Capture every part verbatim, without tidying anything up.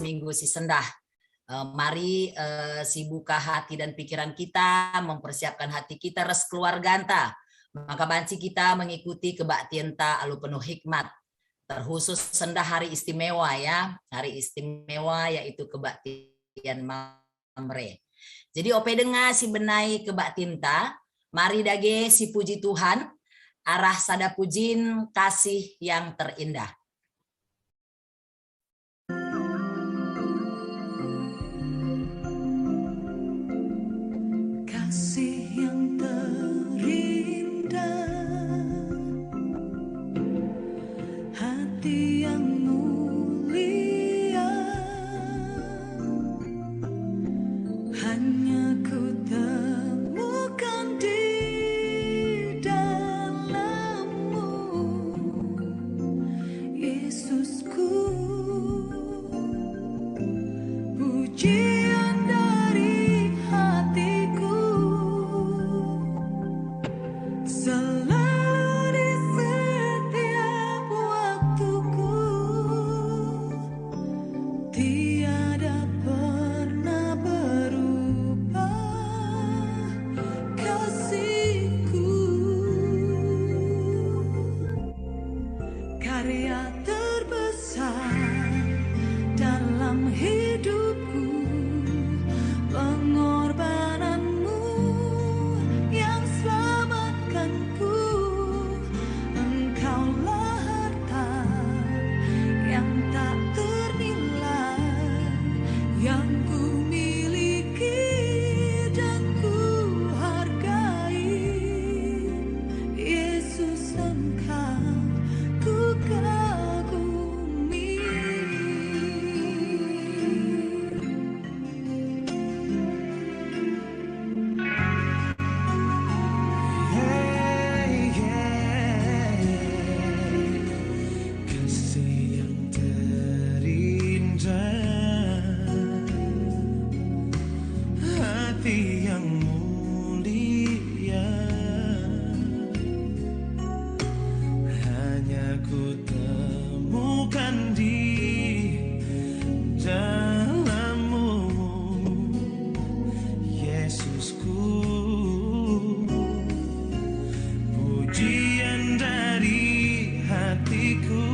minggu si sendah. Eh, mari, eh, sibuka hati dan pikiran kita, mempersiapkan hati kita ras keluarganta. Maka banci kita mengikuti kebaktienta alu penuh hikmat. Terkhusus sendah hari istimewa, ya. Hari istimewa yaitu kebaktian Mamre. Jadi ope denga si benai kebaktinta, mari dage sipuji Tuhan arah sada pujin kasih yang terindah. Kasih yang terindah, hati yang mulia, hanya ku temukan di dalammu, Yesusku. Pujian dari hatiku, selalu di setiap waktuku, tiada pernah berubah kasihku. Karya terbesar dalam hidupku, pengorbananmu yang selamatkanku. Engkaulah harta yang tak ternilai, yang ku miliki dan ku hargai. Yesus, Engkau ku kagumi. Kasih yang terindah, hati yang mulia, hanya ku temukan di dalammu, Yesusku. Pujian dari hatiku,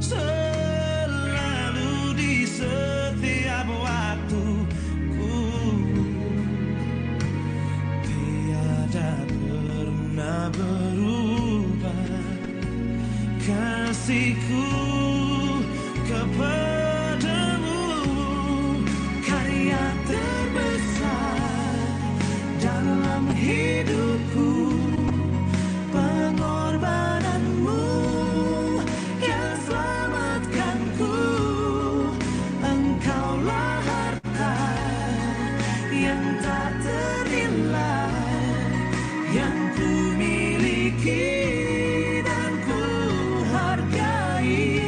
selalu di setiap waktuku, tiada pernah berubah kasihku kepadamu. Karya terbesar dalam hidupku, pengorbananmu yang selamatkanku. Engkaulah harta yang tak ternilai, yang ku miliki dan ku hargai.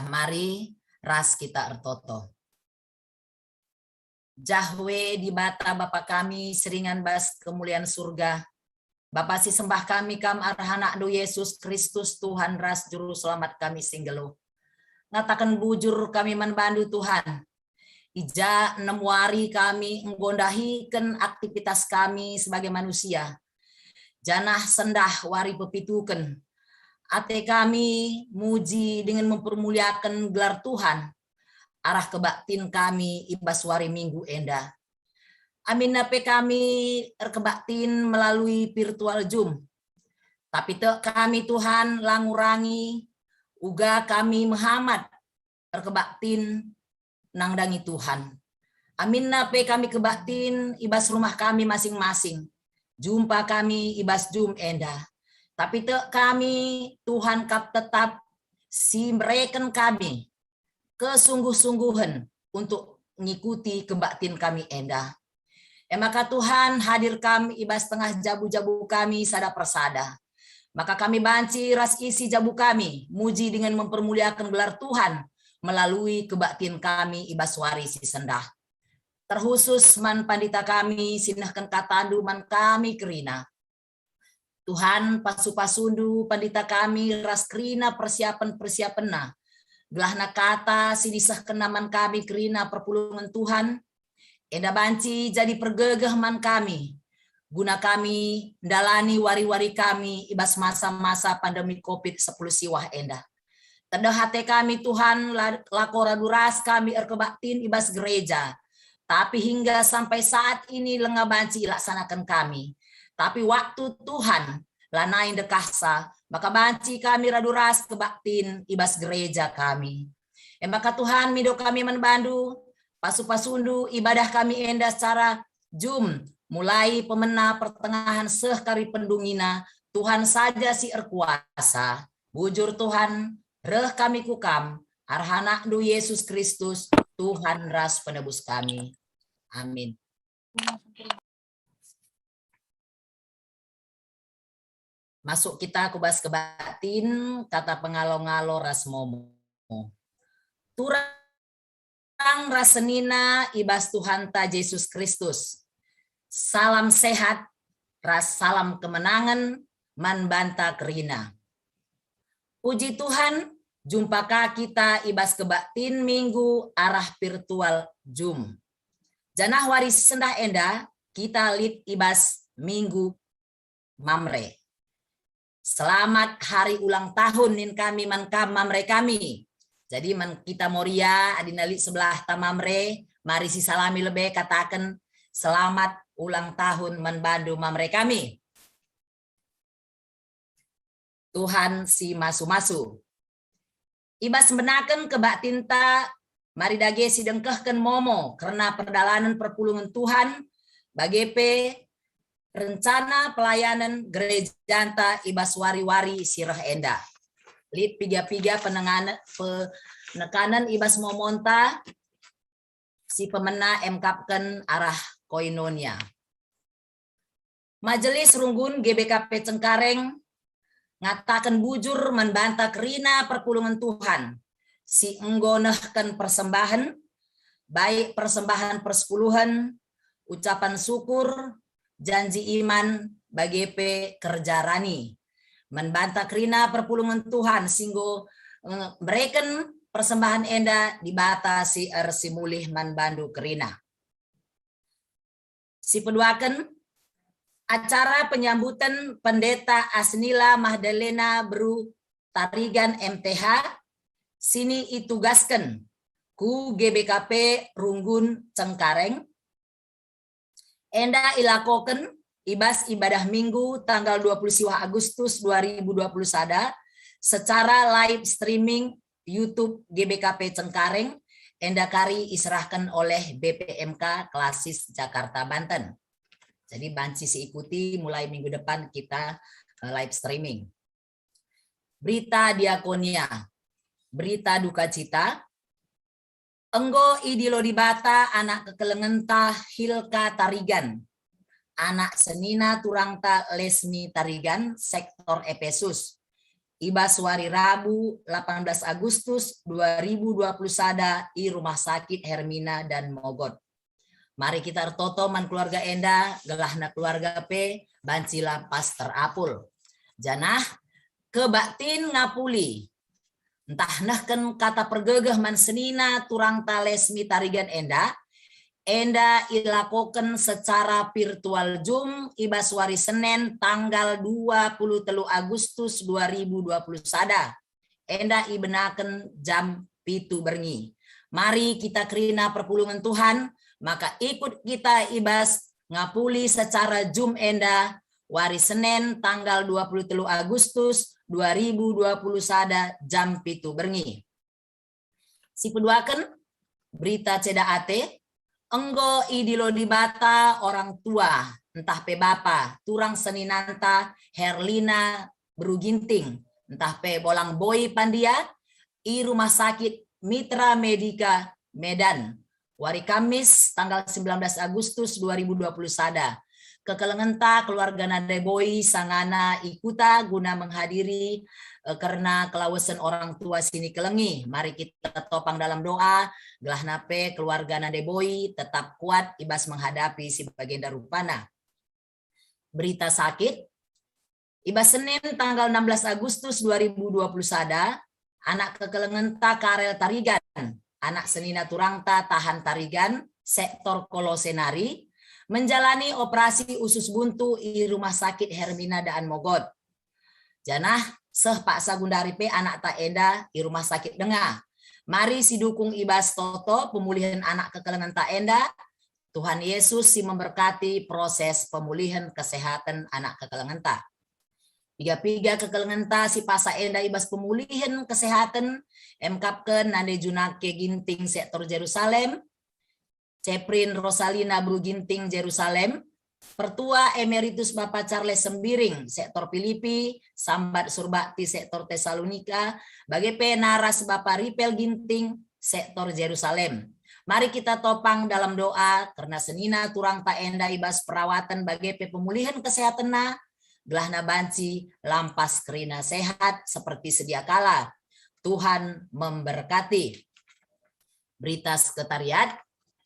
Mari ras kita ertoto. Jahwe Dibata Bapa kami seringan bas kemulian surga, Bapa si sembah kami Kam arah AnakNdu Yesus Kristus, Tuhan ras Juru Selamat kami si nggeluh. Ngataken bujur kami man bandu, Tuhan. I ja enem wari kami enggo ndahiken aktivitas kami sebagai manusia, janah sendah wari pepituken. Ate kami muji dingen mempermuliaken gelar Tuhan arah kebaktin kami i bas wari Minggu enda. Aminna pe kami erkebaktin melalui virtual Zoom. Tapi tek kami, Tuhan, la ngurangi, uga kami mehamat erkebaktin nandangi Tuhan. Aminna pe kami kebaktin i bas rumah kami masing-masing. Jumpa kami i bas Zoom enda. Tapi tek kami, Tuhan kap tetap si mereken kami kesungguh-sungguhen untuk ngikuti kebaktin kami enda. E maka Tuhan, hadir Kam i bas tengah jabu-jabu kami sada persada. Maka kami banci ras isi jabu kami, muji dingen mempermuliaken gelar Tuhan melalui kebaktin kami i bas wari si sendah. Terkhusus man pandita kami si nehken kataNdu man kami kerina. Tuhan, pasu-pasundu pandita kami ras kerina persiapen-persiapenna, gelahna kata si nisehkenna man kami kerina perpulungen Tuhan, enda banci jadi pergegeh man kami, guna kami ndalani wari-wari kami i bas masa-masa pandemi covid sepuluh siwah enda. Tedeh ate kami, Tuhan, la-, lako radu ras kami erkebaktin i bas gereja, tapi hingga sampai saat ini langa banci ilaksanaken kami. Tapi waktu Tuhan lanai ndekahsa, maka banci kami radu ras kebaktin i bas gereja kami. E maka Tuhan, mindo kami man bandu, pasu-pasundu ibadah kami enda secara Zoom, mulai pemena pertengahan seh kari pendungina, Tuhan saja si erkuasa. Bujur Tuhan, reh kami ku Kam, arah AnakNdu Yesus Kristus, Tuhan ras Penebus kami. Amin. Masuk kita ku bas kebaktin, kata pengalo-ngalo ras momo. Turang ras senina i bas Tuhanta Jesus Kristus. Salam sehat ras salam kemenangen man banta kerina. Puji Tuhan, jumpa ka kita i bas kebaktin Minggu arah virtual Zoom. Janah wari si sendah enda kita lit i bas Minggu Mamre. Selamat hari ulang tahun nin kami man kam, Mamre kami. Jadi man kita Moria, adina lit sebelahta Mamre, mari sisalami lebe, kataken, "Selamat ulang tahun man bandu, Mamre kami." Tuhan si masu-masu. I bas mbenaken kebaktinta, mari dage sidengkehken momo kerna perdalanen perpulungen Tuhan, bage pe rencana pelayanen gerejanta i bas wari-wari si reh enda. Lit piga-piga penengane-, penekanen i bas momonta si pemena emkapken arah koinonia. Majelis Runggun G B K P Cengkareng ngataken bujur man banta kerina perpulungen Tuhan si enggo nehken persembahen, baik persembahen persepuluhen, ucapan syukur, janji iman, bage pe kerja rani. Man banta kerina perpulungen Tuhan si enggo, eh, mereken persembahen enda, Dibata si ersimulih man bandu kerina. Sipeduaken, acara penyambutan Pendeta Asnila Magdalena Beru Tarigan M T H, sini itugasken ku G B K P Runggun Cengkareng, enda ilakoken i bas ibadah Minggu tanggal dua puluh siwah Agustus dua ribu dua puluh sada secara live streaming YouTube G B K P Cengkareng, enda kari iserahken oleh B P M K Klasis Jakarta, Banten. Jadi banci siikuti mulai minggu depan kita, eh, live streaming. Berita diakonia, berita duka cita, enggo idilo Dibata anak kekelengenta Hilka Tarigan, anak senina turangta Lesmi Tarigan, sektor Epesus. i bas wari Rabu, delapan belas Agustus dua ribu dua puluh sada, i Rumah Sakit Hermina dan Mogot. Mari kita ertoto man keluarga enda, gelahna keluarga pe banci la pas terapul. Janah kebaktin ngapuli, ntah nehken kata pergegeh man senina turangta Lesmi Tarigan enda, enda ilakoken secara virtual Zoom i bas wari Senen tanggal dua puluh telu Agustus dua ribu dua puluh sada, enda ibenaken jam pitu berngi. Mari kita kerina perpulungen Tuhan, maka ikut kita i bas ngapuli secara Zoom enda, wari Senen tanggal dua puluh telu Agustus dua ribu dua puluh sada, jam pitu berngi. Sipeduaken, berita ceda ate, enggo idilo Dibata orang tua, ntah pe bapa, turang seninanta Herlina Beru Ginting, ntah pe Bolang Boy Pandia, i Rumah Sakit Mitra Medika Medan, wari Kamis tanggal sembilan belas Agustus dua ribu dua puluh sada. Kekelengenta keluarga Nande Boy sangana i kuta guna menghadiri, eh, kerna kelawesen orang tua si nikelengi. Mari kita topang dalam doa, gelahna pe keluarga Nande Boy tetap kuat i bas menghadapi si bagenda rupana. Berita sakit, i bas Senin tanggal enam belas Agustus dua ribu dua puluh sada, anak kekelengenta Karel Tarigan, anak senina turangta Tahan Tarigan, sektor Kolose nari, menjalani operasi usus buntu i Rumah Sakit Hermina Daan Mogot. Janah seh paksa gundari pe anakta enda i rumah sakit denga. Mari sidukung i bas toto pemulihen anak kekelengenta enda. Tuhan Yesus si memberkati proses pemulihen kesehatan anak kekelengenta. Piga-piga kekelengenta si paksa enda i bas pemulihen kesehatan, emkapken Nande Junake Ginting sektor Jerusalem, Ceprin Rosalina Beru Ginting Jerusalem, Pertua Emeritus Bapa Charles Sembiring sektor Pilipi, Sambat Surbakti sektor Tesalonika, bage pe naras Bapa Ripel Ginting sektor Jerusalem. Mari kita topang dalam doa kerna senina turangta enda i bas perawatan bage pe pemulihen kesehatenna, gelahna banci lampas kerina sehat seperti sedia kala. Tuhan memberkati. Berita sekretariat.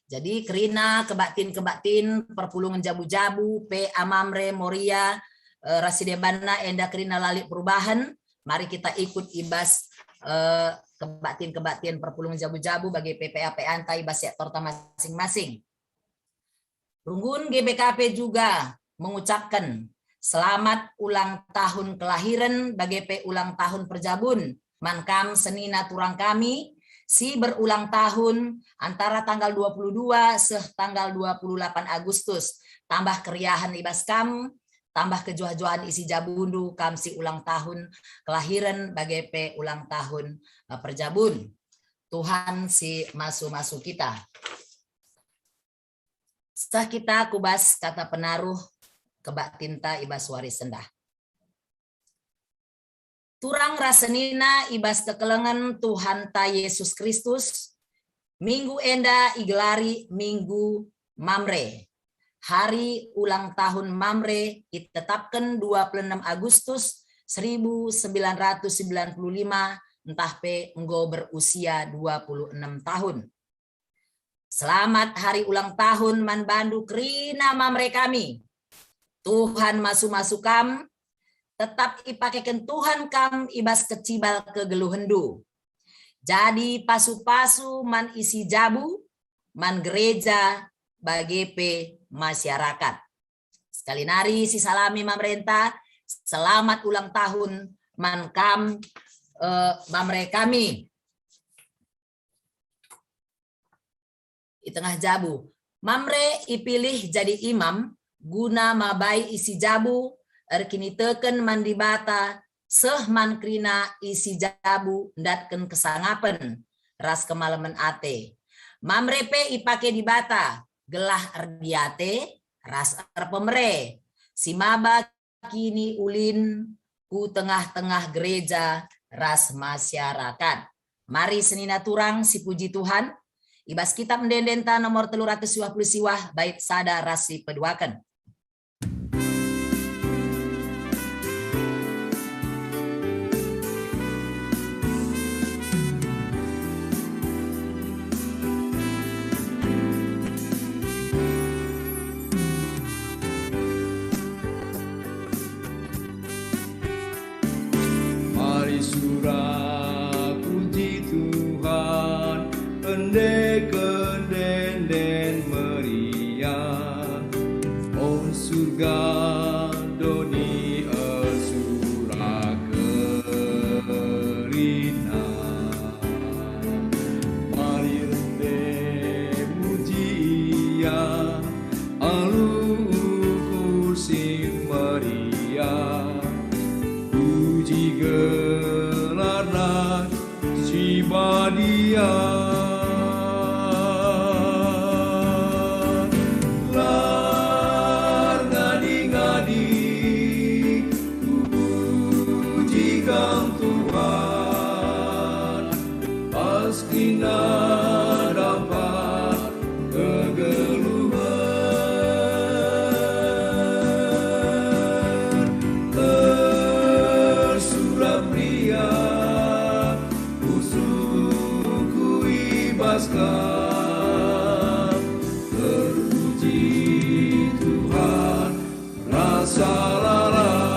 Jadi kerina kebaktin-kebaktin perpulungen jabu-jabu, P A Mamre, Moria, eh, ras si debanna enda kerina la lit perubahen. Mari kita ikut i bas, eh, kebaktin-kebaktin perpulungen jabu-jabu bagi P P A P A-nta i bas sektorta masing-masing. Runggun G B K P juga mengucapkan selamat ulang tahun kelahiran bage pe ulang tahun perjabun man kam senina turang kami si berulang tahun antara tanggal dua puluh dua seh tanggal dua puluh delapan Agustus. Tambah keriahen i bas kam, tambah kejuah-juahen isi jabundu kam si ulang tahun kelahiran bage pe ulang tahun, eh, perjabun. Tuhan si masu-masu kita. Seh kita ku bas kata penaruh kebaktinta i bas wari sendah. Turang ras senina i bas kekelengen Tuhanta Yesus Kristus, minggu enda igelari Minggu Mamre. Hari ulang tahun Mamre itetapken dua puluh enam Agustus seribu sembilan ratus sembilan puluh lima, ntah pe enggo berusia dua puluh enam tahun. Selamat hari ulang tahun man bandu kerina Mamre kami. Tuhan masu-masu kam, tetap ipakeken Tuhan kam i bas kecibal kegeluhenndu. Jadi pasu-pasu man isi jabu, man gereja, bage pe masyarakat. Sekali nari sisalami Mamrenta, selamat ulang tahun man kam, eh, Mamre kami. I tengah jabu, Mamre ipilih jadi imam guna mabai isi jabu erkiniteken man Dibata, seh man kerina isi jabu ndatken kesangapen ras kemalemen ate. Mamre pe ipake Dibata gelah erdiate ras erpemere, si maba kiniulin ku tengah-tengah gereja ras masyarakat. Mari senina turang sipuji Tuhan, i bas Kitab Ende-endenta nomor telu ratus dua puluh siwah, bait sada ras si peduaken. Ersurak puji Tuhan, endeken ende-enden meriah. O surga, doni ersurak kerina. Mari rende muji Ia, alu ukur si meriah, puji gelarNa si badia. Lar ngadi-ngadi, puji Kam Tuhan, pas kerina dampar kegeluhen. Tersurat meriah, pusuhku i bas Kam. Terpuji Tuhan, rasa lalap.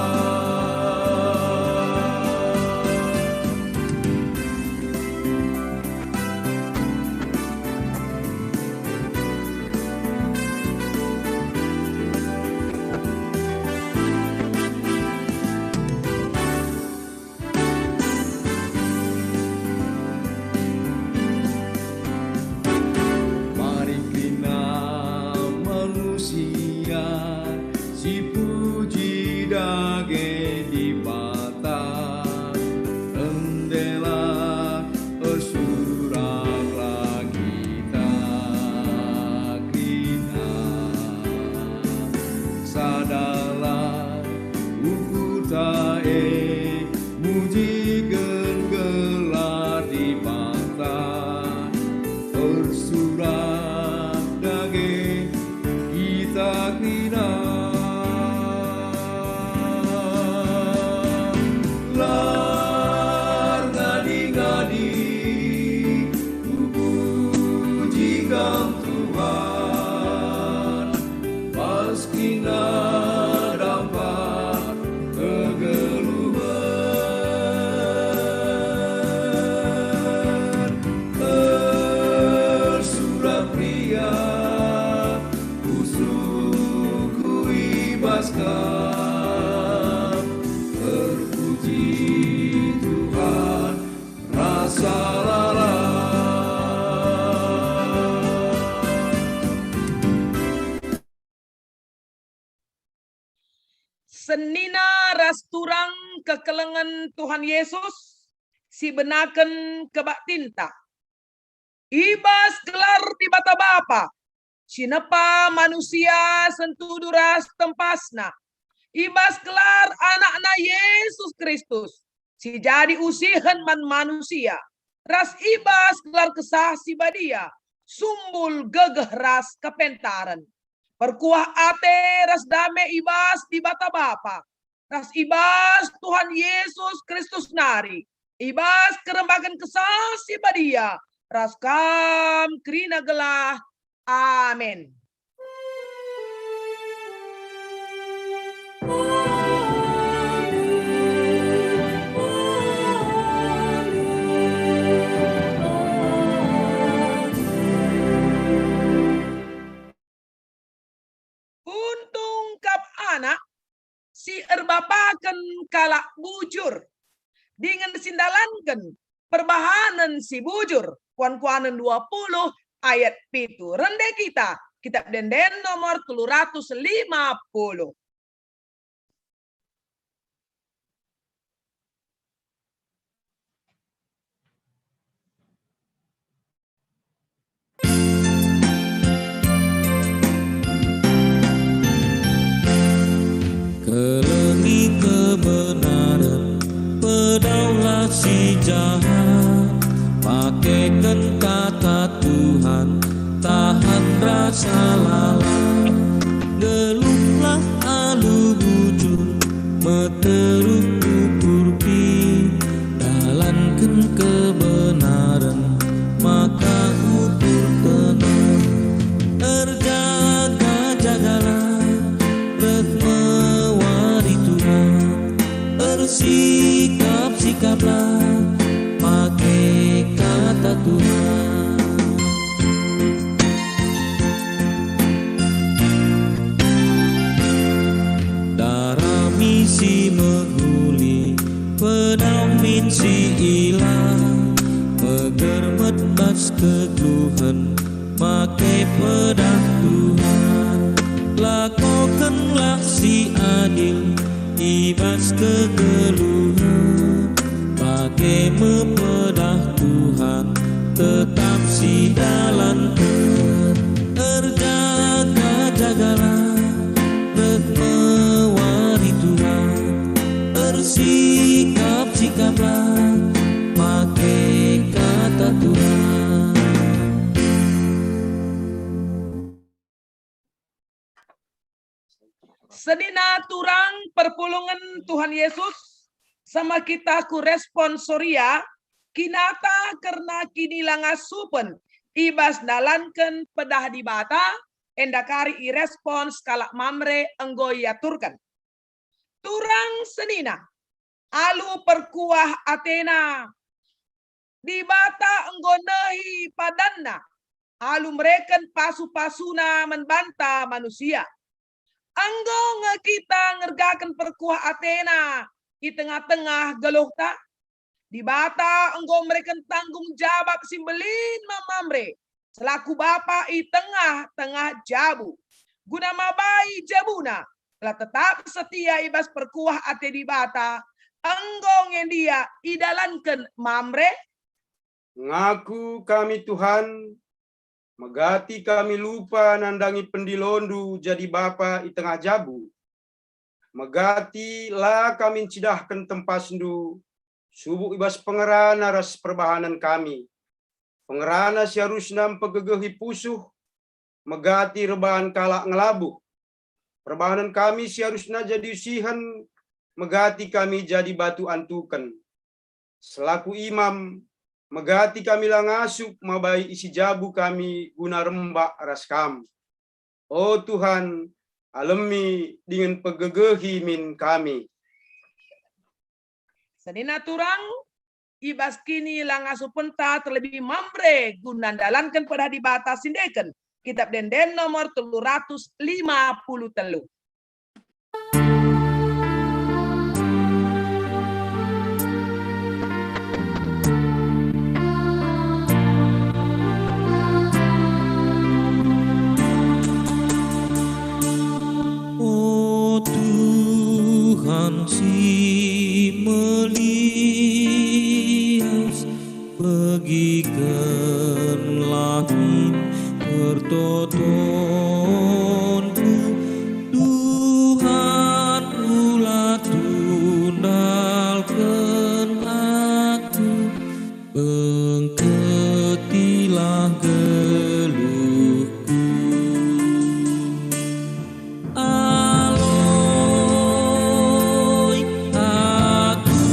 Mari kerina manusia si puji dage Dibata. Endelah, ersuraklah kita kerina. Sadalah ukurta e, mujiken gelar Dibata. Ersurak dage kita kerina. Lar ngadi-ngadi, puji Kam Tuhan, pas kerina dampar kegeluhen. Ersurak meriah, pusuhku i bas Kam. Terpuji Tuhan, rasa lalap. Senina ras turang kekelengen Tuhan Yesus si benaken kebaktinta. I bas gelar Dibata Bapa, si nepa manusia sentudu ras tempasna, i bas gelar AnakNa Yesus Kristus, si jadi usihen man manusia, ras i bas gelar Kesah Si Badia, sumbul gegeh ras kepentaren. Perkuah ate ras dame i bas Dibata Bapa, ras i bas Tuhan Yesus Kristus nari, i bas kerembaken Kesah Si Badia, ras kam kerina gelah. Amin. Untung kap anak si erbapaken kalak bujur, dingen si ndalanken perbahanen si bujur, Kuan-kuanen dua puluh ayat pitu. Rende kita, Kitab Ende-enden nomor telu ratus lima puluh. Kelengi kebenaren, pedaulah si jahat, pakeken kata Tuhan, tahan rasa lalap. Geluhlah alu bujur, meteruk ukurpi, dalanken kebenaren, maka ukur tenang. Erjaga-jagalah, reh me wari Tuhan, ersikap-sikaplah, Min si ilah, megermet bas kegeluhen, make pedah Tuhan. Lakokenlah si adil i bas kegeluhen, make me pedah Tuhan tetap sidalanken. Erjaga-jagalah, reh me wari Tuhan. Ersikap-sikaplah, make kata Tuhan. Senina turang perpulungen Tuhan Yesus, sama kita ku responsoria, kinata kerna kinilangasupen i bas ndalanken pedah Dibata, enda kari i respons kalak Mamre enggo iaturken. Turang senina, alu perkuah atena, Dibata enggo nehi padanNa alu mereken pasu-pasuNa man banta manusia. Enggo nge kita ngergaken perkuah atena i tengah-tengah geluhta? Dibata enggo mereken tanggung jabap si mbelin man Mamre selaku bapa i tengah-tengah jabu, guna mabai jabuna la tetap setia i bas perkuah ate Dibata enggo nge ndia idalanken Mamre? Ngaku kami, Tuhan, megati kami lupa nandangi pendilondu jadi bapa i tengah jabu. Megati la kami ncidahken tempasndu subuk i bas pengerana ras perbahanen kami. Pengerana si arusna mpegegehi pusuh, megati reban kalak ngelabuh. Perbahanen kami si arusna jadi usihen, megati kami jadi batu antuken. Selaku imam, megati kami la ngasup mabai isi jabu kami guna rembak ras Kam. O Tuhan, alemi dingen pegegehi min kami. Senina turang, i bas kinilangasupen ta terlebih Mamre guna ndalanken pedah Dibata si ndeken, Kitab Ende-enden nomor telu ratus lima puluh telu. O Tuhan si melias, begikenlah min pertotonku. Tuhan, ula tundalken aku, bengketilah geluhku. Aloi aku,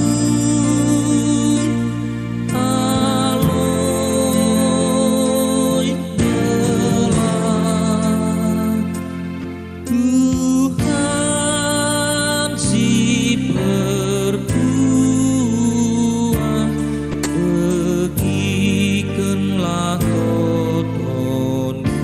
aloi gelah Tuhan si perkuah, begikenlah totonku.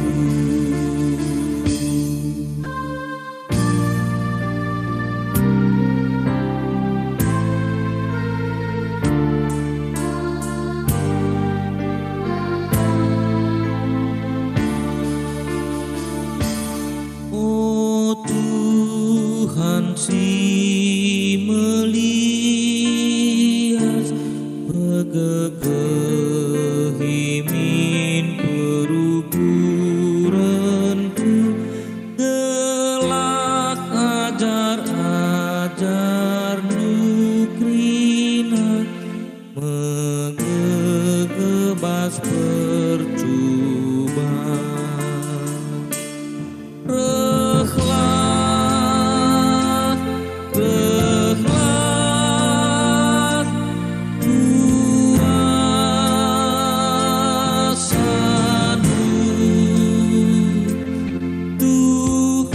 O Tuhan si melias, pegegehi min perukurenku, gelah ajar-ajarNdu kerina megegeh bas percuban. Rehlah, rehlah, kuasaNdu, Tuhan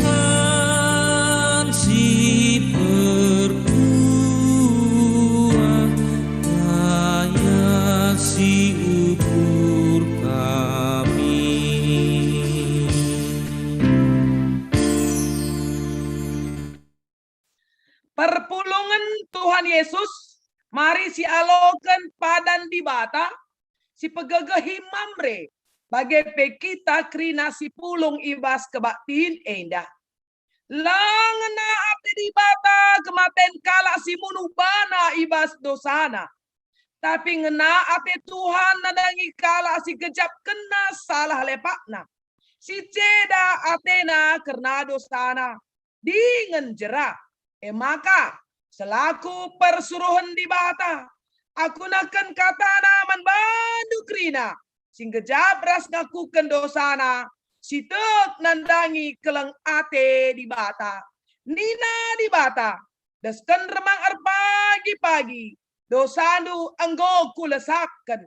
si perkuah, daya si ukur ngaloken padan Dibata, si pegegehi Mamre, bage pe kita kerina si pulung i bas kebaktin enda. La ngena ate Dibata kematen kalak si munuh bana i bas dosana, tapi ngena ate Tuhan nandangi kalak si gejapkenna salah lepakna, si ceda atena kerna dosana, dingen jera. E maka, selaku persuruhen Dibata, aku nehken katana man bandu kerina, si nggejap ras ngakuken dosana, si tek nandangi keleng ate Dibata. Nina Dibata, "Desken remang erpagi-pagi, dosandu enggo kulesakken,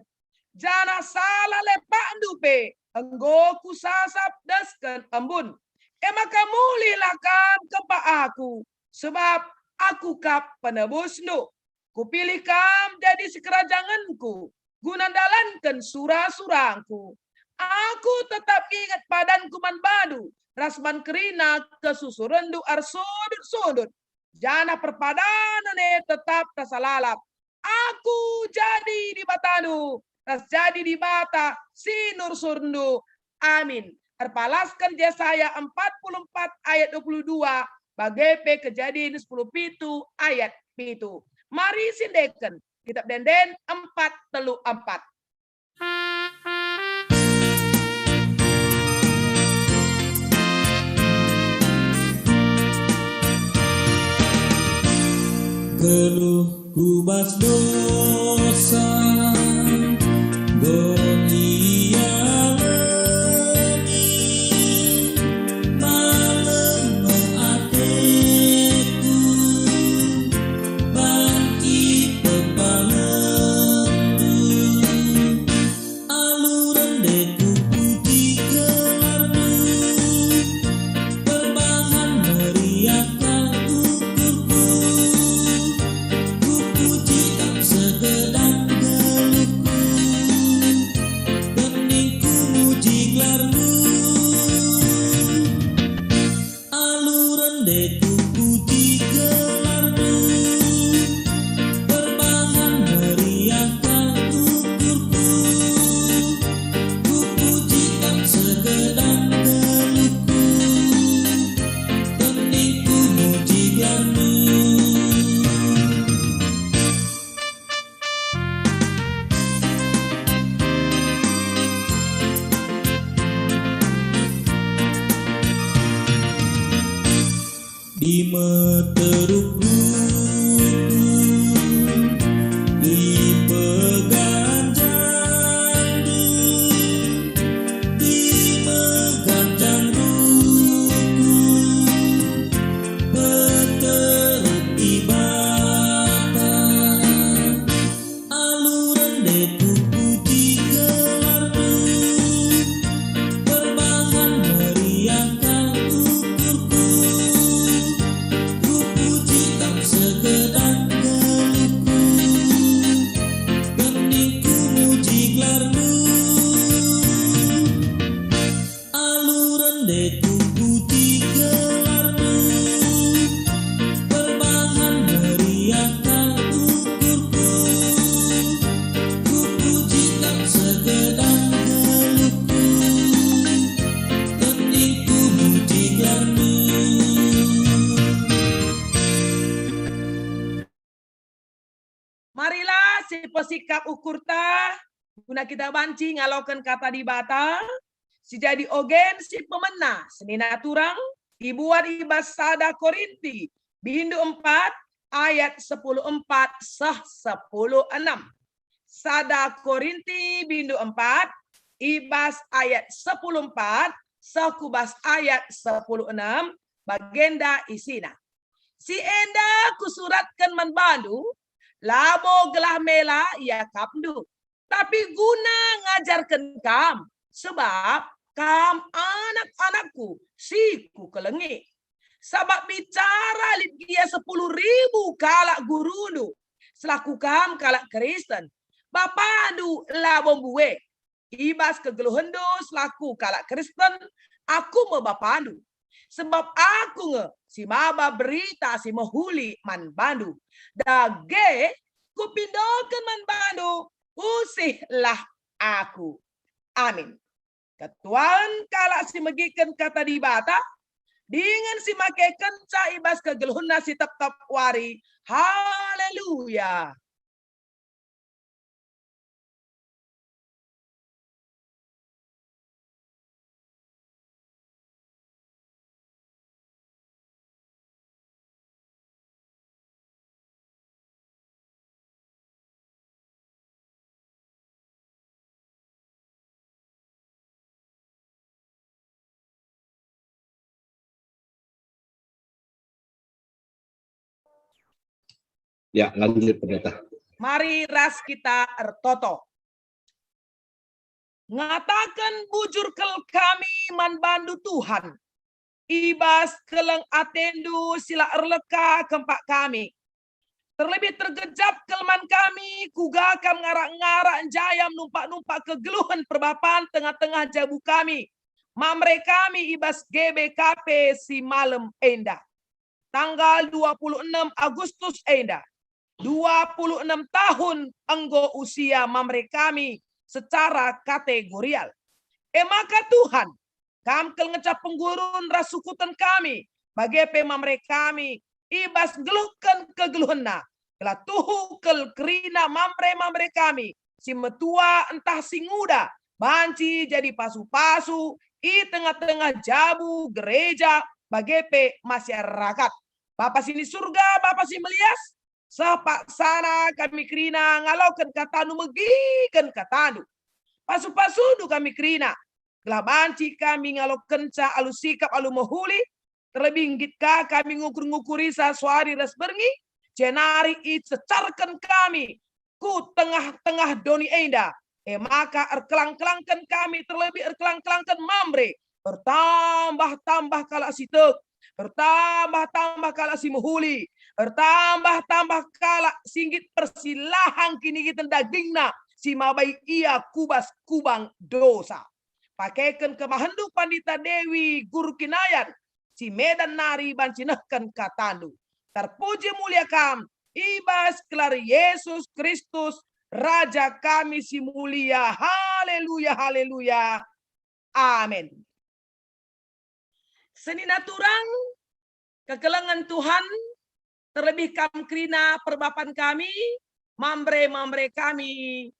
janah salah lepakndu pe enggo kusasap desken embun. E maka mulihlah kam kempak aku, sebab aku kap penebusndu. Kupilih kam jadi sikerajangenku, guna ndalanken sura-surangku. Aku tetap inget padanku man bandu, ras man kerina kesusurenndu ersundut-sundut, janah perpadanen e tetap rasa lalap. Aku jadi Dibatandu, ras jadi Dibata si nursurndu. Amin." Erpalasken Jesaya empat puluh empat ayat dua puluh dua, bage pe Kejadin sepuluh pitu ayat pitu. Mari siendeken Kitab Ende-enden empat telu empat. Geluh ku bas dosa, enggo ialemi, malem me ateku, banci pepalemndu. Alu rende kupuji gelarNdu, perbahan meriah kal ukurku. Kupuji Kam segedap geluhku, keningku muji gelarNdu. Alu rende kupuji gelarNdu, perbahan meriah kal ukurku. Kupuji Kam segedap geluhku, keningku muji gelarNdu. Di meteruk duku, di peganjangndu, di meganjang duku, peteruk Dibata. Alu rende kupuji gelarNdu, perbahan meriah kal ukurku. Kupuji Kam segedap geluhku, keningku muji gelarNdu. Alu rende kupuji gelarNdu, perbahan meriah kal ukurku. Kupuji Kam segedap geluhku, keningku muji gelarNdu. Marilah sipesikap ukurta, guna kita banci ngaloken Kata Dibata, si jadi ogen si pemena senina turang, ibuat i bas sada Korinti, bindu empat, ayat sepuluh empat seh sepuluh enam. Sada Korinti, bindu empat, i bas ayat sepuluh empat seh ku bas ayat sepuluh enam, bagenda isina. Si enda kusuratken man bandu, labo gelah mela iakapndu, tapi guna ngajarken kam, sebab kam anak-anakku si kukelengi. Sabap bicara lit gia sepuluh ribu kalak gurundu, selaku kam kalak Kristen. Bapandu labo mbue. I bas kegeluhenndu selaku kalak Kristen, aku me bapandu. Sebab aku nge si maba berita si mehuli man bandu. Dage kupindoken man bandu, usihlah aku. Amin. Ketuahen kalak si megiken kata Dibata, dingen si makekenca i bas kegeluhenna si tep-tep wari. Haleluya! Ya, lanjut, Pendeta. Mari ras kita ertoto. Ngataken bujur kal kami man bandu, Tuhan, i bas keleng atendu si la erleka kempak kami. Terlebih tergejap kal man kami, kuga kam ngarak-ngarak njayam numpak-numpak kegeluhen perbapan tengah-tengah jabu kami, Mamre kami i bas G B K P si malem enda. Tanggal dua puluh enam Agustus enda, dua puluh enam tahun enggo usia Mamre kami secara kategorial. E maka Tuhan, Kam kal ngenca penggurun ras sukuten kami, bage pe Mamre kami, i bas nggeluhken kegeluhenna, gelah tuhu kal kerina Mamre-Mamre kami, si metua ntah si nguda, banci jadi pasu-pasu i tengah-tengah jabu gereja, bage pe masyarakat. Bapa si ni Surga, Bapa si melias, seh paksana kami kerina ngaloken kataNdu, megiken kataNdu. Pasu-pasundu kami kerina, gelah banci kami ngalokenca alu sikap alu mehuli, terlebih nggit ka kami ngukur-ngukuri sasuari ras berngi, jenari icecarken kami ku tengah-tengah doni enda. E maka erkelang-kelangken kami, terlebih erkelang-kelangken Mamre, ertambah-tambah kalak si tek, ertambah-tambah kalak si mehuli, ertambah-tambah kalak si nggit persilahan kinigiten dagingna si mabai ia ku bas kubang dosa. Pakeken kemahenNdu Pandita Dewi Guru Kinayan, si Medan nari banci nehken kataNdu. Terpuji mulia Kam, i bas gelar Yesus Kristus, Raja kami si mulia. Haleluya, haleluya. Amin. Senina turang, kekelengen Tuhan, terlebih kam kerina perbapan kami, Mamre-Mamre kami,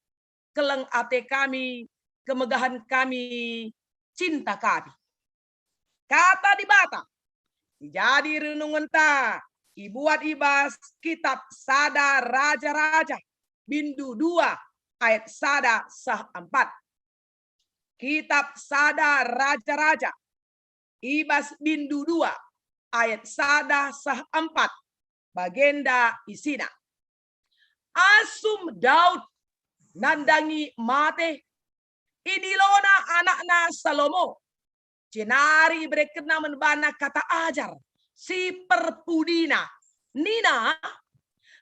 keleng ate kami, kemegahen kami, cinta kami. Kata Dibata si jadi renungenta ibuat i bas Kitab Sada Raja-Raja, bindu dua, ayat sada seh empat. Kitab Sada Raja-Raja, i bas bindu dua, ayat sada seh empat, bagenda isina. Asum Daud nandangi mate, idilona anakna Salomo, jenari iberekenna man bana kata ajar si perpudina. Nina,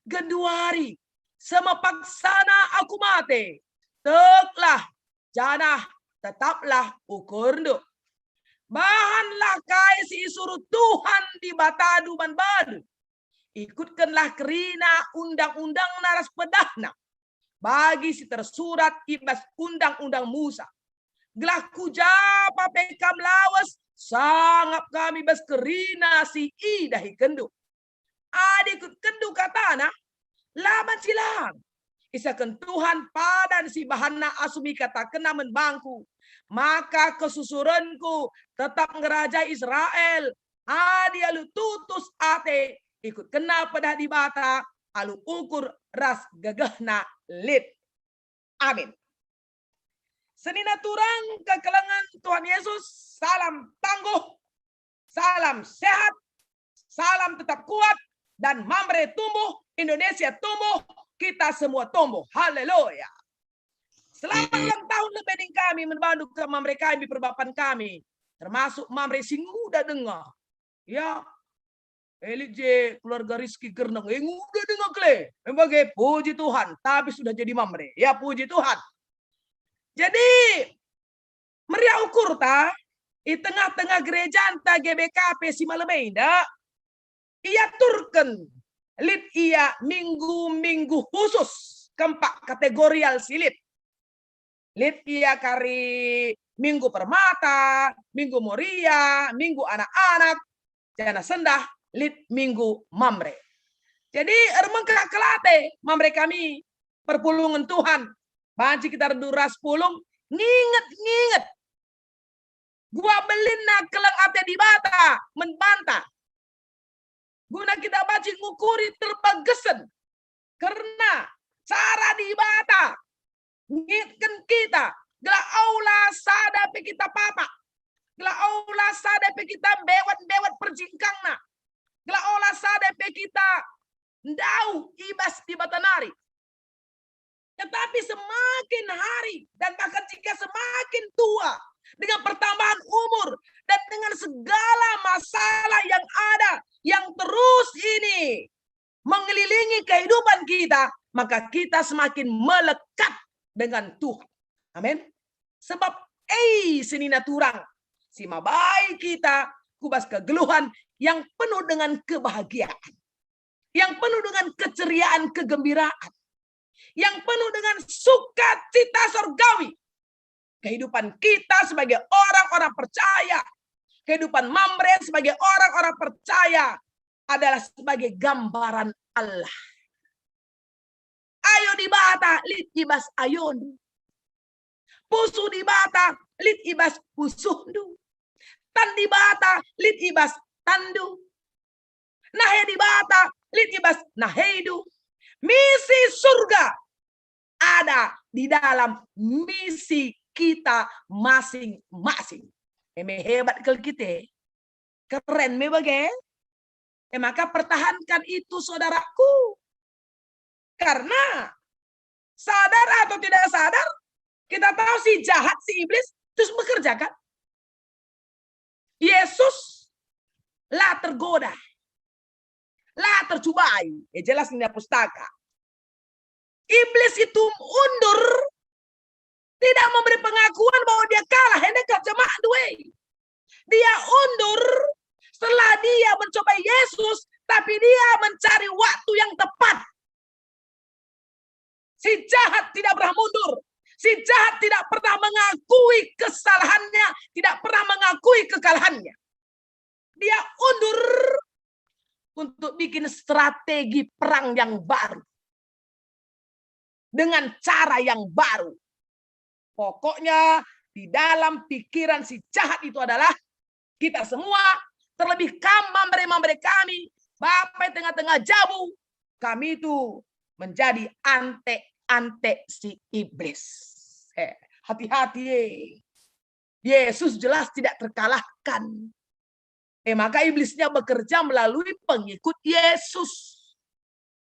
"Genduari semepaksana aku mate, teklah janah tetaplah ukurndu. Bahanlah kai si isuruh Tuhan Dibatandu man bandu. Ikutkenlah kerina undang-undangna ras pedahna, bagi si tersurat i bas Undang-undang Musa. Gelah ku ja pe kam lawes, sangap kami bas kerina si idahikenndu. Adi ikutkenndu katana, la banci lang. Isehken Tuhan padan si bahanna asum ikatakenNa man bangku, maka kesusurenku tetap ngerajai Israel. Adi alu tutus ate ikutkenna pedah Dibata, alu ukur ras gegehna lit. Amin. Senina turang kekelengen Tuhan Yesus, salam tangguh, salam sehat, salam tetap kuat, dan Mamre tumbuh, Indonesia tumbuh, kita semua tumbuh. Haleluya. Selamat ulang tahun lebe ning kami, man bandu kal Mamre kami, perbapan kami, termasuk Mamre si nguda denga. Ya, elit je keluarga Rizky Gerneng, eh, nguda denga kal e. Emang, eh, puji Tuhan, tapi sudah jadi Mamre. Ya, puji Tuhan. Jadi, meriah ukurta i tengah-tengah gerejanta G B K P si malem enda, iaturken lit ia minggu-minggu khusus, kempak kategorial si lit. Lit ia kari Minggu Permata, Minggu Moria, Minggu Anak-anak, janah sendah lit Minggu Mamre. Jadi ermengkah kal ate Mamre kami, perpulungen Tuhan, banci kita radu ras pulung, nginget-nginget gua belinna keleng ate Dibata man banta. Guna kita banci ngukuri terbagesen kerna cara Dibata ngingetken kita, gelah ola sada pe kita papak, gelah ola sada pe kita mbewat-mbewat perjingkangna, gelah ola sada pe kita ndauh i bas Dibata nari. Tetapi semakin hari dan bahkan jika semakin tua, dengan pertambahan umur dan dengan segala masalah yang ada, yang terus ini mengelilingi kehidupan kita, maka kita semakin melekat dengan Tuhan. Amin. Sebab, eh, senina turang, si mabai kita ku bas kegeluhan yang penuh dengan kebahagiaan, yang penuh dengan keceriaan, kegembiraan, yang penuh dengan sukacita sorgawi. Kehidupan kita sebagai orang-orang percaya, kehidupan Mamre sebagai orang-orang percaya adalah sebagai gambaran Allah. Ayo Dibata lit i bas ayondu. Pusuh Dibata lit i bas pusuhndu. Tan Dibata lit i bas tanndu. Nahe Dibata lit i bas nahendu. Misi surga ada di dalam misi kita masing-masing. Eme hebat kal kita. Keren me bage. E maka pertahankan itu, saudaraku. Karena sadar atau tidak sadar, kita tahu si jahat, si iblis terus bekerja, kan? Yesus la tergoda, la tercubai. Ya, jelas nina pustaka. Iblis itu mundur, tidak memberi pengakuan bahwa dia kalah. Enda kal jemakndu e. Dia undur setelah dia mencoba Yesus, tapi dia mencari waktu yang tepat. Si jahat tidak pernah mundur. Si jahat tidak pernah mengakui kesalahannya, tidak pernah mengakui kekalahannya. Dia undur untuk bikin strategi perang yang baru. Dengan cara yang baru. Pokoknya, di dalam pikiran si jahat itu adalah kita semua, terlebih kam, Mamre-Mamre kami, bapa i tengah-tengah jabu, kami itu menjadi antek-antek si iblis. Eh, hati-hati, eh. Yesus jelas tidak terkalahkan. Eh, maka iblisnya bekerja melalui pengikut Yesus.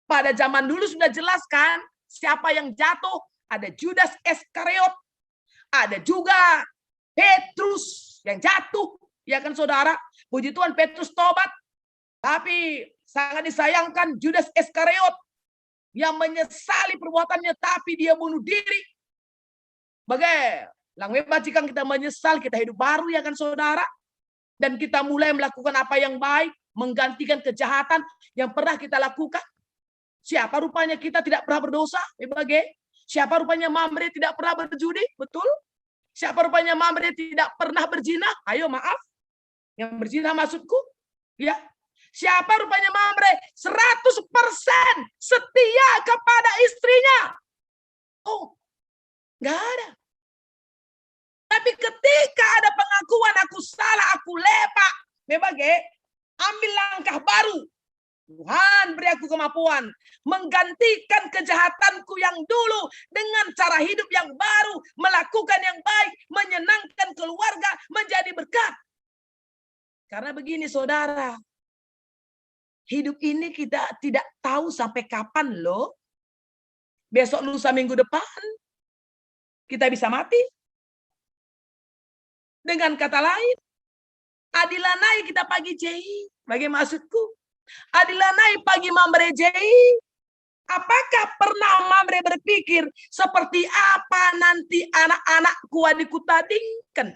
Pada zaman dulu sudah jelas, kan, siapa yang jatuh? Ada Judas Iskariot, ada juga Petrus yang jatuh, ya kan, saudara? Puji Tuhan, Petrus tobat. Tapi sangat disayangkan, Judas Iskariot yang menyesali perbuatannya, tapi dia bunuh diri. Bage, lang me banci kita menyesal, kita hidup baru, ya kan, saudara? Dan kita mulai melakukan apa yang baik, menggantikan kejahatan yang pernah kita lakukan. Siapa rupanya kita tidak pernah berdosa? Eh, bage. Siapa rupanya Mamre tidak pernah berjudi? Betul? Siapa rupanya Mamre tidak pernah berzina? Ayo, maaf. Yang berzina maksudku, ya. Siapa rupanya Mamre seratus persen setia kepada istrinya? Oh, nggak ada. Tapi ketika ada pengakuan, "Aku salah, aku lepak," me bage, ambil langkah baru. Tuhan, beri aku kemampuan menggantikan kejahatanku yang dulu dengan cara hidup yang baru, melakukan yang baik, menyenangkan keluarga, menjadi berkat. Karena begini, saudara, hidup ini kita tidak tahu sampai kapan, loh. Besok, lusa, minggu depan, kita bisa mati. Dengan kata lain, adi lanai kita pagi je, bage maksudku? Adi lanai pagi Mamre je, apakah pernah Mamre berpikir, "Seperti apa nanti anak-anakku adi kutadingken?"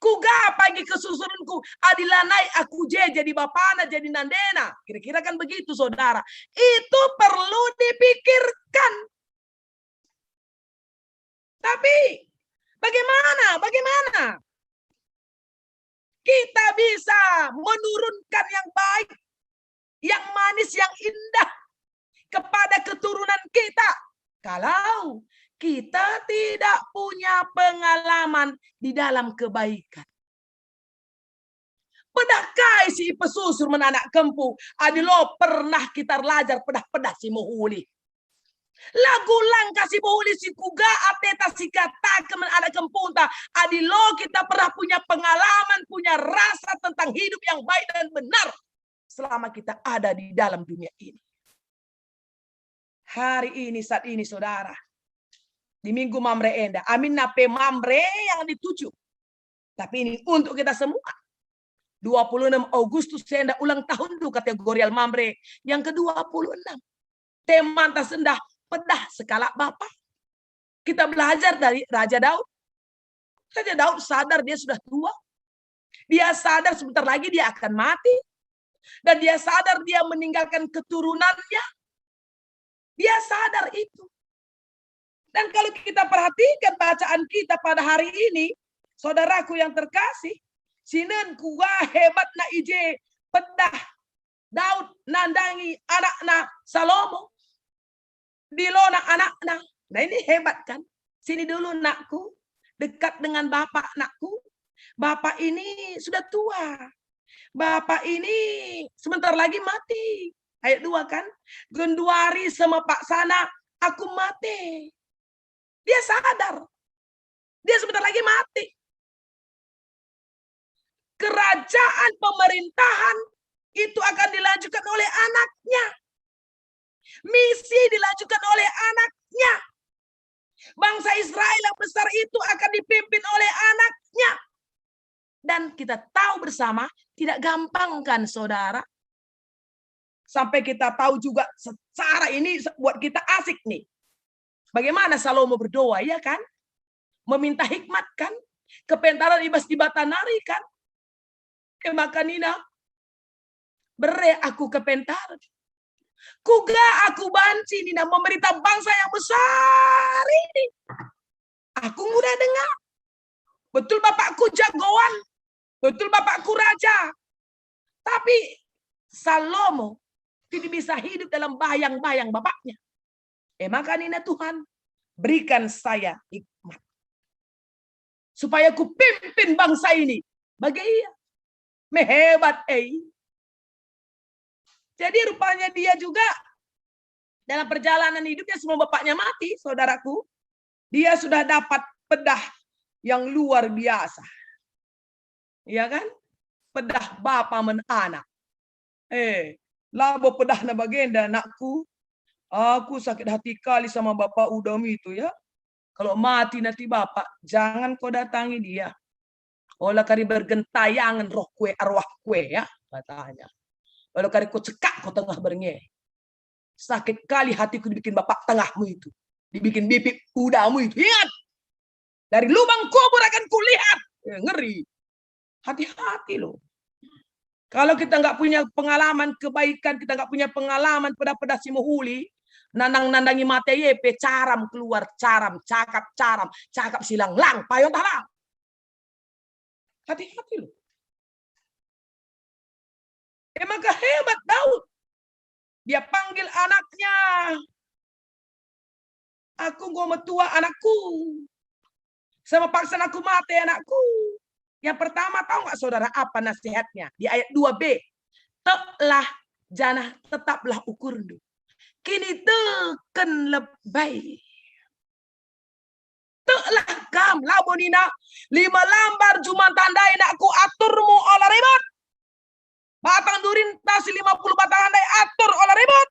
Kuga pagi kesusurenku adi lanai aku je jadi bapana, jadi nandena? Kira-kira kan begitu, saudara. Itu perlu dipikirkan. Tapi bagaimana? Bagaimana kita bisa menurunkan yang baik, yang manis, yang indah kepada keturunan kita kalau kita tidak punya pengalaman di dalam kebaikan? Pedah kai si ipesusur man anak kempu, adi lo pernah kita erlajar pedah-pedah si mehuli. Lagu langkah si mehuli si kuga ateta si kataken man anak kempunta, adi lo kita pernah punya pengalaman, punya rasa tentang hidup yang baik dan benar selama kita ada di dalam dunia ini. Hari ini, saat ini, saudara, di minggu Mamre enda, aminna pe Mamre yang dituju, tapi ini untuk kita semua. Dua puluh enam Agustus enda ulang tahun du kategorial Mamre yang kedua puluh enam. Temanta sendah pedah sekalak bapa. Kita belajar dari Raja Daud. Raja Daud sadar dia sudah tua. Dia sadar sebentar lagi dia akan mati. Dan dia sadar dia meninggalkan keturunannya. Dia sadar itu. Dan kalau kita perhatikan bacaan kita pada hari ini, saudaraku yang terkasih, sinen kuga hebatna i je pedah Daud nandangi anakna Salomo. Dilona anakna. Nah, ini hebat kan? Sini dulu, nakku. Dekat dengan bapak, nakku. Bapak ini sudah tua. Bapak ini sebentar lagi mati. Ayat dua kan? Genduari semepaksana aku mate. Dia sadar. Dia sebentar lagi mati. Kerajaan pemerintahan itu akan dilanjutkan oleh anaknya. Misi dilanjutkan oleh anaknya. Bangsa Israel yang besar itu akan dipimpin oleh anaknya. Dan kita tahu bersama, tidak gampang kan, saudara? Sampai kita tahu juga secara ini se-, buat kita asik nih. Bagaimana Salomo berdoa, ya kan? Meminta hikmat kan? Kepentaran i bas Dibata nari kan? E maka nina, "Bere aku kepentaren. Kuga aku banci," nina, "memerintah bangsa yang besar ini? Aku nguda denga. Betul bapakku jagoan. Betul bapakku raja." Tapi Salomo tidak bisa hidup dalam bayang-bayang bapaknya. E maka nina Tuhan, "Berikan saya hikmat supaya kupimpin bangsa ini." Bage ia. Mehebat, eh. Jadi rupanya dia juga dalam perjalanan hidupnya sebelum bapaknya mati, saudaraku, dia sudah dapat pedah yang luar biasa. Iya kan? Pedah bapa man anak. Eh, labo pedahna bagenda, nakku. Aku sakit hati kali sama bapa udam itu, ya. Kalau mati nanti bapa, jangan kau datangi dia. Ola kari bergentayangen roh kue, arwah kue, ya, katanya. Ola kari kau cekak kau tengah bernge. Sakit kali hatiku dibikin bapak tengahmu itu. Dibikin bibik udamu itu. Ingat! Dari lubang kubur akan kulihat. Eh, ngeri. Hati-hati loh. Kalau kita nggak punya pengalaman kebaikan, kita nggak punya pengalaman pedah-pedah si mehuli, nandang-nandangi mate ye pe caram keluar, caram, cakap caram, cakap silang lang, payo ntah lang. Hati-hati loh. E maka hebat Daud. Dia panggil anaknya. "Aku enggo metua, anakku. Sama paksa aku mate, anakku." Yang pertama, tahu nggak saudara apa nasihatnya? Di ayat dua B. "Teklah janah tetaplah ukurndu. Kiniteken lebe." Teklah kam, labo nina, "Lima lambar jumanta ndai, nakku, aturmu ola ribut. Batang durinta si lima puluh batang ndai atur ola ribut.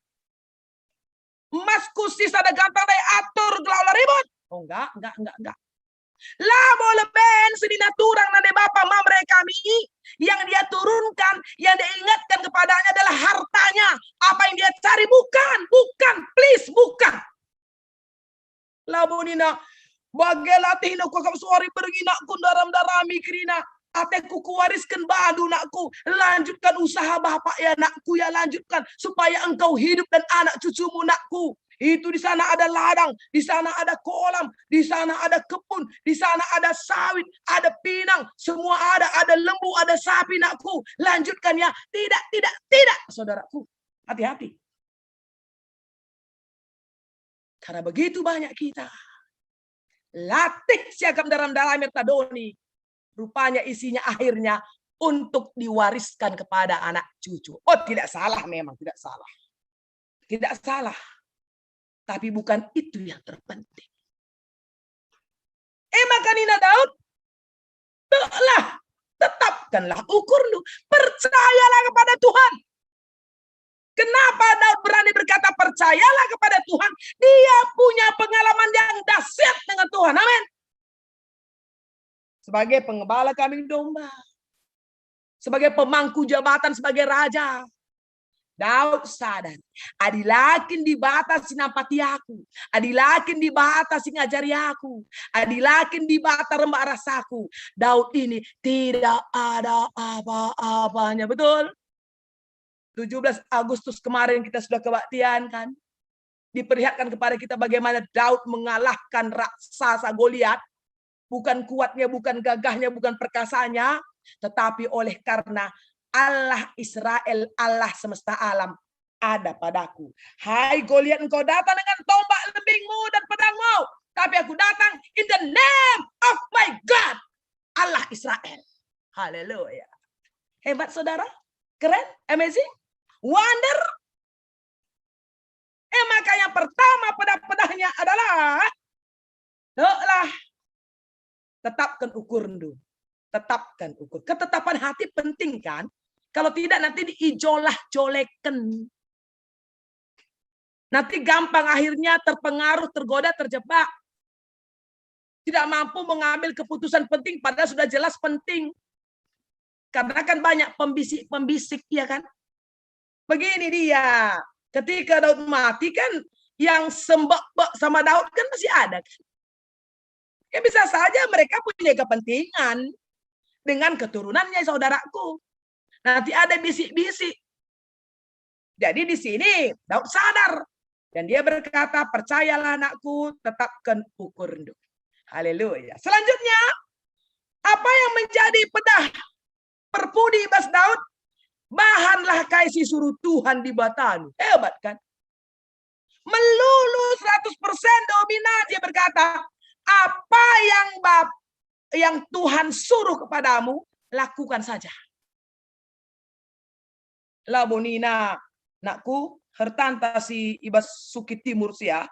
Emasku si sada gantang ndai atur gelah ola ribut." Oh, enggak, enggak, enggak, enggak. Labo leben senina turang nande bapa Mamre kami, yang dia turunkan, yang dia ingatkan kepadanya adalah hartanya. Apa yang dia cari? Bukan, bukan, please, bukan. Labo nina, "Bage latihna kuakap suari berngi nakku ndaram-ndarami kerina. ateku kuwarisken bandu, nakku. Lanjutkan usaha bapak ya, nakku ya, lanjutkan supaya engkau hidup dan anak cucumu, nakku. Itu di sana ada ladang, di sana ada kolam, di sana ada kebun, di sana ada sawit, ada pinang, semua ada, ada lembu, ada sapi, nakku. Lanjutkan ya. Tidak, tidak, tidak, saudaraku. Hati-hati. Karena begitu banyak kita latih siakap dalam dalam tadoni, rupanya isinya akhirnya untuk diwariskan kepada anak cucu. Oh, tidak salah, memang tidak salah. Tidak salah. Tapi bukan itu yang terpenting. Eh, maka nina Daud, "Teklah, tetapkanlah ukurndu, percayalah kepada Tuhan." Kenapa Daud berani berkata, "Percayalah kepada Tuhan"? Dia punya pengalaman yang dahsyat dengan Tuhan. Amin. Sebagai pengembala kambing domba, sebagai pemangku jabatan, sebagai raja, Daud sadar, adi la kin Dibata si nampati aku, adi la kin Dibata si ngajari aku, adi la kin Dibata rembak ras aku, Daud ini tidak ada apa-apanya. Betul? Tujuh belas Agustus kemarin kita sudah kebaktian, kan? Diperlihatkan kepada kita bagaimana Daud mengalahkan raksasa Goliat. Bukan kuatnya, bukan gagahnya, bukan perkasanya, tetapi oleh karena Allah Israel, Allah semesta alam, ada padaku. Hai Goliat, engkau datang dengan tombak lembingmu dan pedangmu, tapi aku datang in the name of my God, Allah Israel. Haleluya. Hebat, saudara. Keren, amazing, wonder. Eh, maka yang pertama pedah-pedahnya adalah, "Teklah, tetapken ukurndu." Tetapken ukur. Ketetapan hati penting, kan? Kalau tidak, nanti diijolah-joleken. Nanti gampang akhirnya terpengaruh, tergoda, terjebak. Tidak mampu mengambil keputusan penting, padahal sudah jelas penting. Karena kan banyak pembisik-pembisik, ya kan? Begini dia, ketika Daud mati kan, yang sembekbek sama Daud kan masih ada, kan? Ya, bisa saja mereka punya kepentingan dengan keturunannya, saudaraku. Nanti ada bisik-bisik. Jadi di sini Daud sadar dan dia berkata, "Percayalah, anakku, tetapken ukurndu." Haleluya. Selanjutnya, apa yang menjadi pedah perpudi bas Daud? "Bahanlah kai si suruh Tuhan Dibatandu." Hebat, kan? Melulu seratus persen dominan dia berkata, "Apa yang Bap-, yang Tuhan suruh kepadamu, lakukan saja." Labo nina, "Nakku, hertanta si i bas suki timur sia,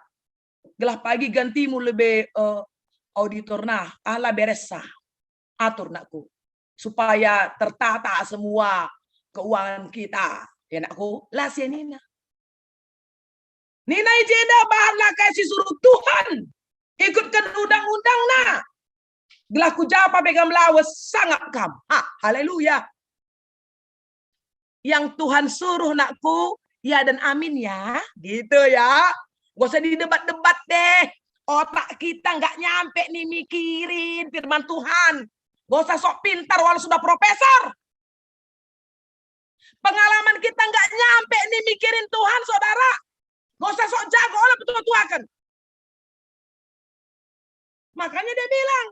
gelah pagi gantimu lebe, eh, auditor nah, ala beresa. Atur, nakku, supaya tertata semua keuangan kita." Ya, nakku, la sia nina. Nina i jenda, "Bahanlah kai si suruh Tuhan, ikutken undang-undangNa, gelah ku ja pe kam lawes sangap kam." Ha, haleluya. Yang Tuhan suruh, nakku, ya dan amin ya, gitu ya. Gak usah didebat-debat deh. Otak kita nggak nyampe nih mikirin firman Tuhan. Gak usah sok pintar walau sudah profesor. Pengalaman kita nggak nyampe nih mikirin Tuhan, saudara. Gak usah sok jago, ola petua-tuaken. Makanya dia bilang,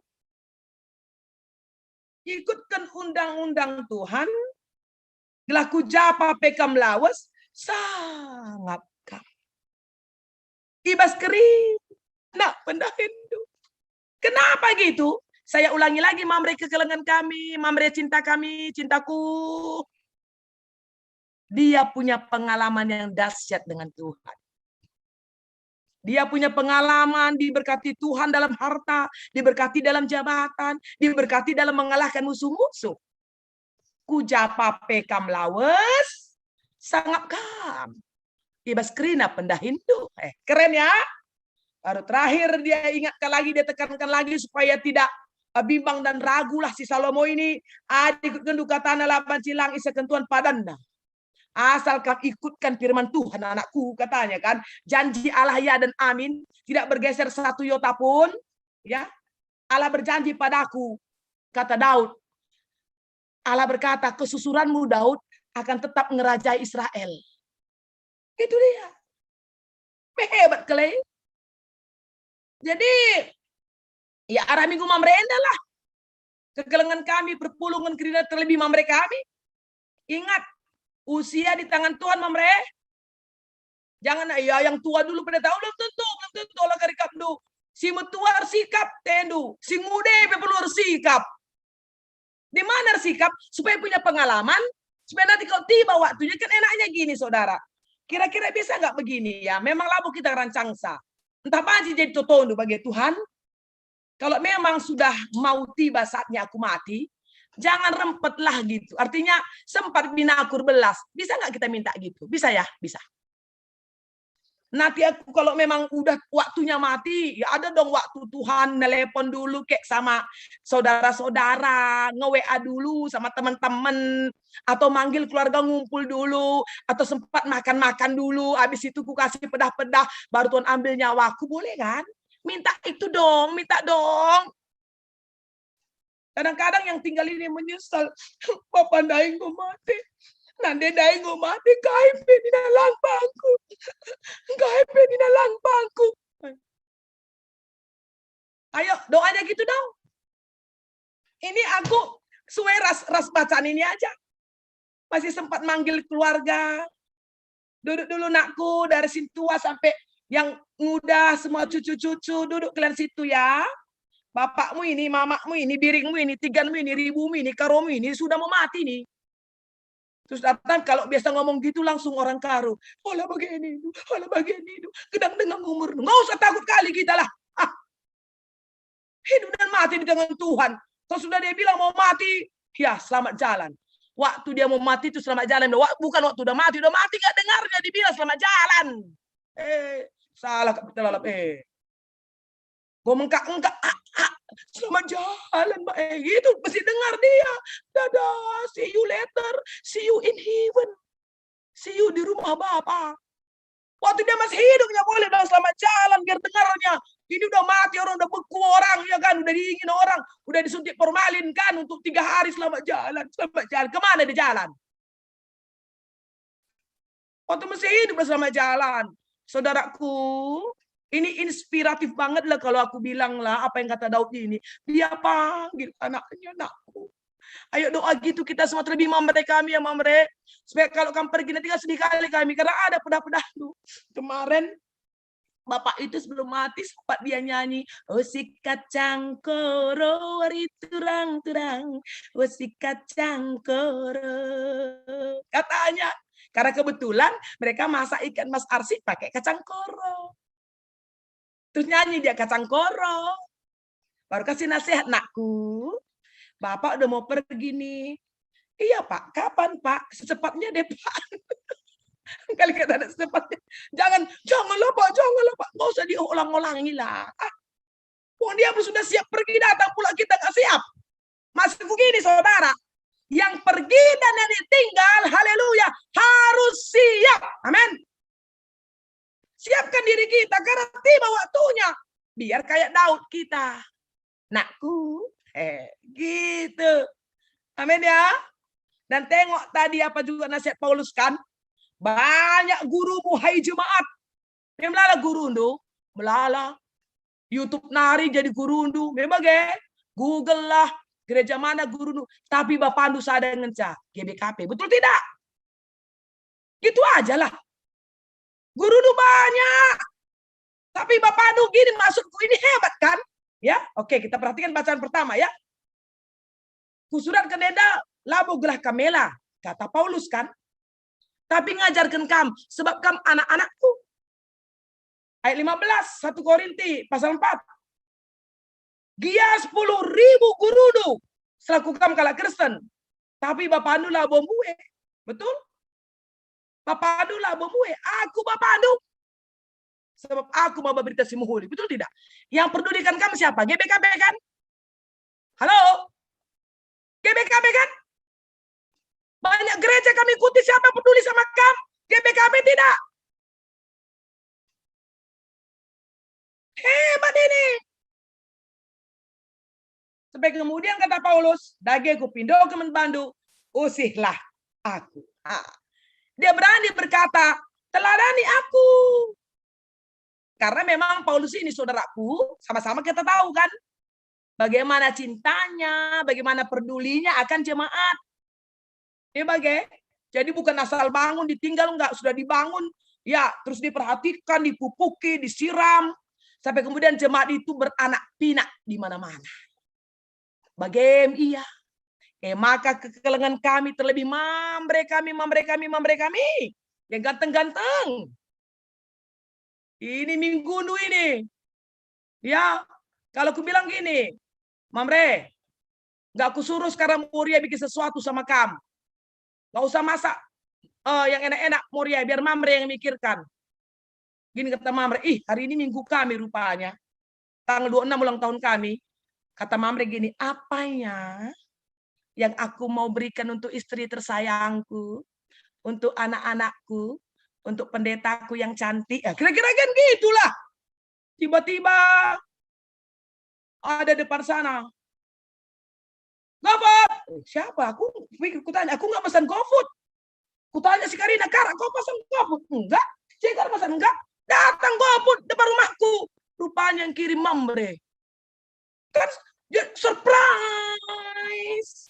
"Ikutken undang-undang Tuhan, gelah ku ja pe kam lawes sangap kam." I bas kerina pendahinndu. Kenapa gitu? Saya ulangi lagi, Mamre kekelengen kami, Mamre cinta kami, cintaku. Dia punya pengalaman yang dahsyat dengan Tuhan. Dia punya pengalaman diberkati Tuhan dalam harta, diberkati dalam jabatan, diberkati dalam mengalahkan musuh-musuh. "Ku ja pe kam lawes sangap kam. I bas kerina pendahinndu." Eh, keren ya. Baru terakhir dia ingatkan lagi, dia tekankan lagi supaya tidak, eh, bimbang dan ragulah si Salomo ini. "Adi ikutken katana la banci lang isehken Tuhan padanna. Asal kam ikutkan firman Tuhan, anakku," katanya kan. Janji Allah ya dan amin, tidak bergeser satu iota pun, ya. "Allah berjanji padaku," kata Daud, Allah berkata, "Kesusuranmu Daud akan tetap ngerajai Israel." Itu dia. Hebat kali. Jadi, ya, arah minggu Mamre enda lah. Kekelengen kami, perpulungen kerina, terlebih Mamre kami. Ingat, usia di tangan Tuhan, Mamre. Jangan, ya, yang tua dulu pada tahu, belum tentu, belum tentu ola kari ikapndu. Si metua ersikap, tendu. Si nguda pe perlu ersikap. Di mana ersikap? Supaya punya pengalaman, supaya nanti kalau tiba waktunya, kan enaknya gini, saudara. Kira-kira bisa nggak begini, ya? Memang labo kita rancangsa. Ntah banci jadi totondu bagi Tuhan, kalau memang sudah mau tiba saatnya aku mati, jangan rempetlah gitu. Artinya, sempat binakur belas. Bisa nggak kita minta gitu? Bisa, ya? Bisa. Nanti aku kalau memang udah waktunya mati, ya ada dong waktu Tuhan nelepon dulu kek sama saudara-saudara, nge-W A dulu sama teman-teman, atau manggil keluarga ngumpul dulu, atau sempat makan-makan dulu, habis itu ku kasih pedah-pedah, baru Tuhan ambil nyawaku, boleh kan? Minta itu dong, minta dong. Kadang-kadang yang tinggal ini menyesal, "Bapa, ndai enggo mate. Nande ndai enggo mate, kai pe nina lang bangku. Kai pe nina lang bangku." Ayo, doanya gitu dong. Ini aku sue ras, ras bacaan ini aja. Masih sempat manggil keluarga. "Duduk dulu, nakku, dari sintua sampai yang nguda, semua cucu-cucu, duduk kalian situ ya. Bapakmu ini, mamakmu ini, biringmu ini, tiganmu ini, ribumu ini, karomu ini sudah mau mati nih." Terus datang, kalau biasa ngomong gitu langsung orang Karo, "Ola bage nindu, ola bage nindu, gedang denga umurndu. Nggak usah takut kali kita lah." Ah, hidup dan mati di tangan Tuhan. Kalau sudah dia bilang mau mati, ya, selamat jalan. Waktu dia mau mati itu selamat jalan. Wa-, bukan waktu udah mati, udah mati nggak dengarnya dibilang selamat jalan. Eh, salah kap kita lalap, eh. Gua mengkak-engkak, ah, ah, "Selamat jalan, Mbak." Eh, gitu, mesti dengar dia. "Dadah, see you later, see you in heaven. See you di rumah Bapa." Waktu dia masih hidup, nggak boleh bilang, "Selamat jalan," biar dengarnya. Ini udah mati orang, udah beku orang, ya kan, udah dingin orang, udah disuntik formalin kan, untuk tiga hari, "Selamat jalan, selamat jalan." Kemana dia jalan? Waktu masih hidup udah selamat jalan. Saudaraku, ini inspiratif banget lah kalau aku bilang lah apa yang kata Daud ini. Dia panggil anaknya, "Nakku." Ayo doa gitu kita semua, terlebih Mamre kami ya, Mamre. Supaya kalau kamu pergi nanti kan sedih kali kami, karena ada pedah-pedahndu. Kemarin bapak itu sebelum mati sempat dia nyanyi, "O si kacang koro, wari turang-turang, o si kacang koro." Katanya, karena kebetulan mereka masak ikan mas arsik pakai kacang koro. Terus nyanyi dia, "Kacang koro." Baru kasih nasihat, "Nakku, Bapak udah mau pergi nih." "Iya, Pak. Kapan, Pak?" "Secepatnya deh, Pak." Kali kata anak, "Secepatnya." Jangan, "Janganlah, Pak, janganlah, Pak." Nggak usah diulang-ulangi lah. Ah, wong dia pun sudah siap pergi, datang pula kita nggak siap. Maksudku gini, saudara, yang pergi dan yang ditinggal, haleluya, harus siap. Amin. Siapkan diri kita, karena tiba waktunya. Biar kayak Daud kita. "Nakku," eh, gitu. Amin ya. Dan tengok tadi apa juga nasihat Paulus kan? "Banyak gurumu, hai jemaat." Memang melala gurundu, melala. YouTube nari jadi gurundu, memang ge. Google lah, gereja mana gurundu. Tapi bapandu sada ngenca, G B K P. Betul tidak? Gitu aja lah. Gurundu banyak. Tapi bapandu gini, maksudku ini hebat kan? Ya, oke, kita perhatikan bacaan pertama ya. "Kusuratken enda labo gelah kam mela," kata Paulus kan? "Tapi ngajarken kam, sebab kam anak-anakku." Ayat lima belas, satu Korinti pasal empat. "Gia sepuluh ribu gurundu selaku kam kalak Kristen, tapi bapandu labo mbue." Betul? "Bapandu labo mbue, aku bapandu. Sebab aku maba berita si mehuli." Betul tidak? Yang pedulikan kam siapa? G B K P kan? Halo? G B K P kan? Banyak gereja kami ikuti, siapa peduli sama kam? G B K P tidak? Hebat ini. Sampai kemudian kata Paulus, "Dage kupindoken man bandu, usihlah aku. Ah. Dia berani berkata, "Teladani aku." Karena memang Paulus ini, saudaraku, sama-sama kita tahu kan, bagaimana cintanya, bagaimana pedulinya akan jemaat. Ya, bage. Jadi bukan asal bangun, ditinggal, enggak, sudah dibangun, ya, terus diperhatikan, dipupuki, disiram, sampai kemudian jemaat itu beranak pinak di mana-mana. Bagem ia. E maka kekelengen kami, terlebih Mamre kami, Mamre kami, Mamre kami. Yang ganteng-ganteng. Ini minggundu ini. Ya, kalau kubilang gini, "Mamre, nggak kusuruh sekarang Moria bikin sesuatu sama kam. Nggak usah masak, eh, yang enak-enak, Moria, biar Mamre yang mikirkan." Gini kata Mamre, "Ih, hari ini minggu kami rupanya. Tanggal dua puluh enam ulang tahun kami." Kata Mamre gini, "Apanya yang aku mau berikan untuk istri tersayangku, untuk anak-anakku, untuk pendetaku yang cantik?" Ya, kira-kira kan gitulah. Tiba-tiba ada depan sana, "GoFood!" "Eh, siapa?" Aku pikir, kutanya, "Aku nggak pesan GoFood." Kutanya si Karina, "Karak, kau pesan GoFood?" "Enggak." "Cegar pesan?" "Enggak." Datang GoFood depan rumahku. Rupanya yang kirim Mamre. Kan dia surprise.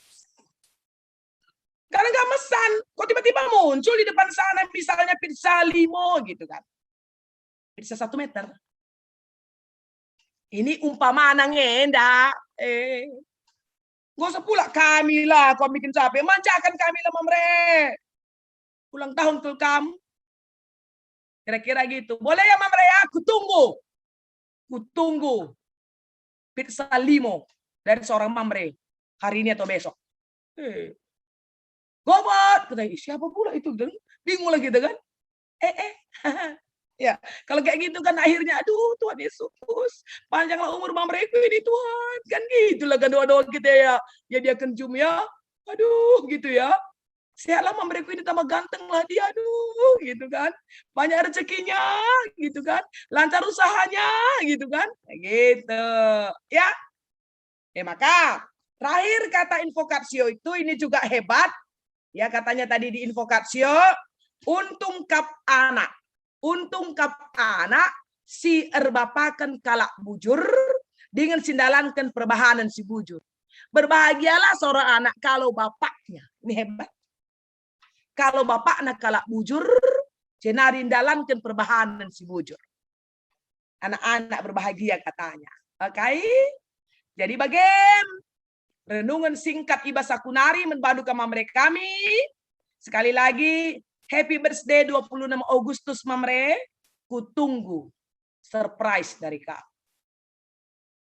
Karena nggak mesan, kok tiba-tiba muncul di depan sana, misalnya pizza limo gitu kan. Pizza satu meter. Ini umpamana ngenda, eh. Nggak usah pula kami lah, kau bikin capek. Manjakan kami lah, Mamre. Ulang tahun kal kam. Kira-kira gitu. Boleh ya, Mamre, ya? Kutunggu. Kutunggu pizza limo dari seorang Mamre hari ini atau besok. Eh. "GoFood!" Kata, "Ih, siapa pula itu?" Dan bingung lagi kita kan. Eh, eh. Ya, kalau kayak gitu kan akhirnya, "Aduh, Tuhan Yesus, panjanglah umur Mamreku ini, Tuhan." Kan gitulah kan doa-doa kita ya. Ya, dia kenjum ya. Aduh, gitu ya. "Sehatlah Mamreku ini, tambah ganteng lah dia, aduh," gitu kan. "Banyak rezekinya," gitu kan. "Lancar usahanya," gitu kan. Gitu. Ya. Eh, maka terakhir kata invocatio itu ini juga hebat. Ya, katanya tadi di invocatio, "Untung kap anak. Untung kap anak si erbapaken kalak bujur, dingen si ndalanken perbahanen si bujur. Berbahagialah seorang anak kalau bapaknya." Ini hebat. "Kalau bapakna kalak bujur, jenari ndalanken perbahanen si bujur." Anak-anak berbahagia katanya. Oke? Jadi bagem renungen singkat i bas aku nari man bandu ka Mamre kami. Sekali lagi, happy birthday dua puluh enam Agustus, Mamre. Kutunggu surprise dari kau.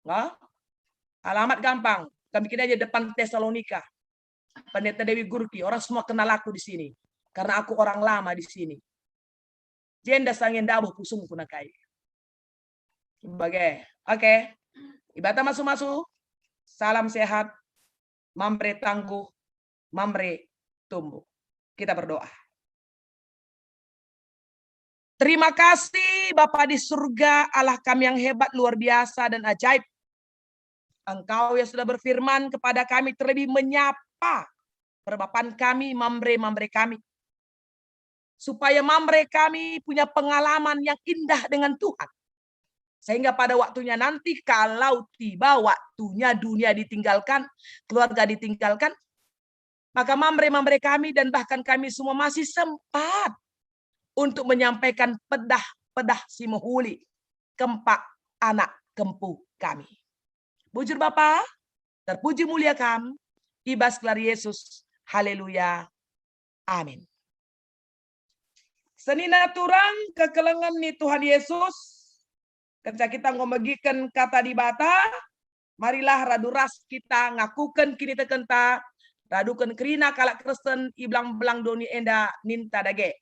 Wah, alamat gampang. Kami bikin aja depan Tesalonika. Pendeta Dewi Gurki, orang semua kenal aku di sini. Karena aku orang lama di sini. Jenda sangen dabuh pusungku nakai. Bage. Oke. Dibata masu-masu. Salam sehat. Mamre tangguh. Mamre tumbuh. Kita berdoa. Terima kasih, Bapa di surga, Allah kami yang hebat, luar biasa, dan ajaib. Engkau yang sudah berfirman kepada kami, terlebih menyapa perbapan kami, Mamre-Mamre kami. Supaya Mamre kami punya pengalaman yang indah dengan Tuhan. Sehingga pada waktunya nanti, kalau tiba waktunya dunia ditinggalkan, keluarga ditinggalkan, maka Mamre-Mamre kami dan bahkan kami semua masih sempat untuk menyampaikan pedah-pedah si mehuli kempak anak kempu kami. Bujur Bapa, terpuji mulia Kam, i bas gelar Yesus. Haleluya. Amin. Senina turang kekelengen ni Tuhan Yesus, kenca kita enggo megiken Kata Dibata, marilah radu ras kita ngakuken kinitekenta, raduken kerina kalak Kristen i belang-belang doni enda ninta dage.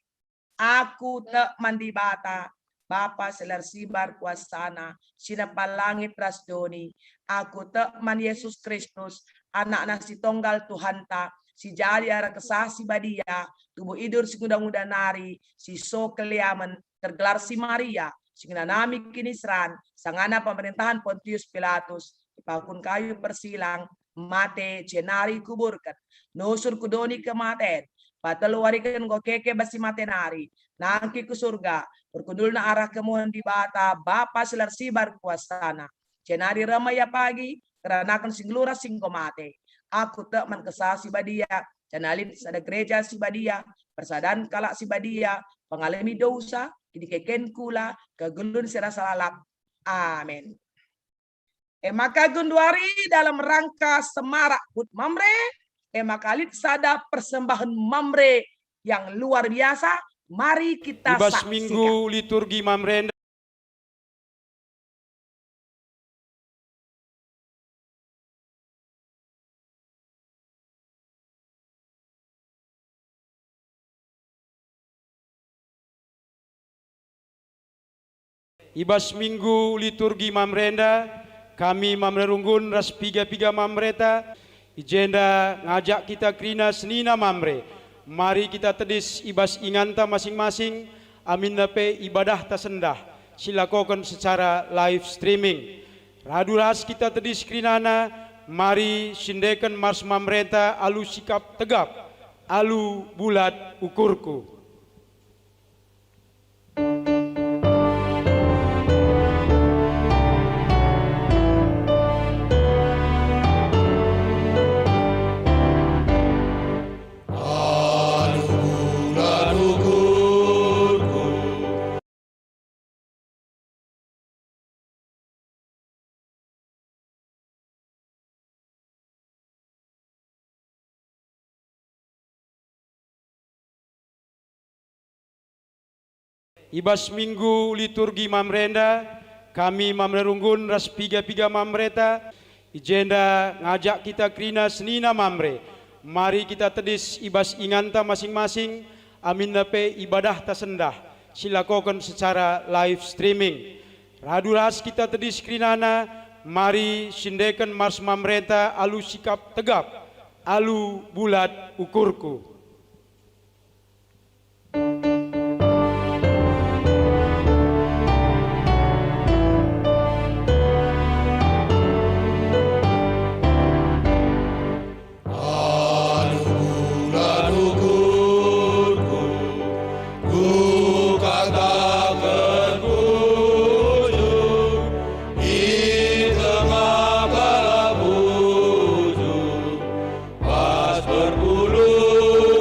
Aku tek man Dibata, Bapa si la ersibar kuasana, si nempa langit ras doni. Aku tek man Yesus Kristus, Anakna si tonggal Tuhanta, si jadi arah Kesah Si Badia, tubuh idur si nguda-nguda nari, si so keliamen, tergelar si Maria, si ngenanami kiniseran, sangana pemerintahan Pontius Pilatus, ipahukun kayu persilang, mate, jenari kuburken. Nusur ku doni kematen, patelu wariken enggo keke bas si mate nari, nangkih ku Surga, perkundulna arah kemuhen Dibata, Bapa si la ersibar kuasana. Jenari reh me ia pagi, ngeranaken si nggeluh ras si enggo mate. Aku tek man Kesah Si Badia, janah lit sada gereja si badia, persadan kalak si badia, pengalemi dosa, kinikeken kula, kegeluhen si rasa lalap. Amin. E maka genduari dalam rangka semarak HUT Mamre, e maka lit sada persembahen Mamre yang luar biasa, mari kita I bas saksikan. Minggu liturgi Mamre enda. I bas minggu liturgi Mamre enda, kami Mamre Runggun ras piga-piga Mamreta, i jenda ngajak kita kerina senina Mamre. Mari kita tedis i bas inganta masing-masing, aminna pe ibadahta sendah, silakoken secara live streaming. Radu ras kita tedis kerinana, mari siendeken mars Mamreta alu sikap tegap, alu bulat ukurku. Alu bulat ukurku. I bas minggu liturgi Mamre enda, kami Mamre Runggun ras piga-piga Mamreta, i jenda ngajak kita kerina senina Mamre. Mari kita tedis i bas inganta masing-masing, aminna pe ibadahta sendah, silakoken secara live streaming. Radu ras kita tedis kerinana, mari siendeken mars Mamreta alu sikap tegap, alu bulat ukurku. Alu bulat ukurku, kukataken bujur, i tengah kalak bujur, pas perpulung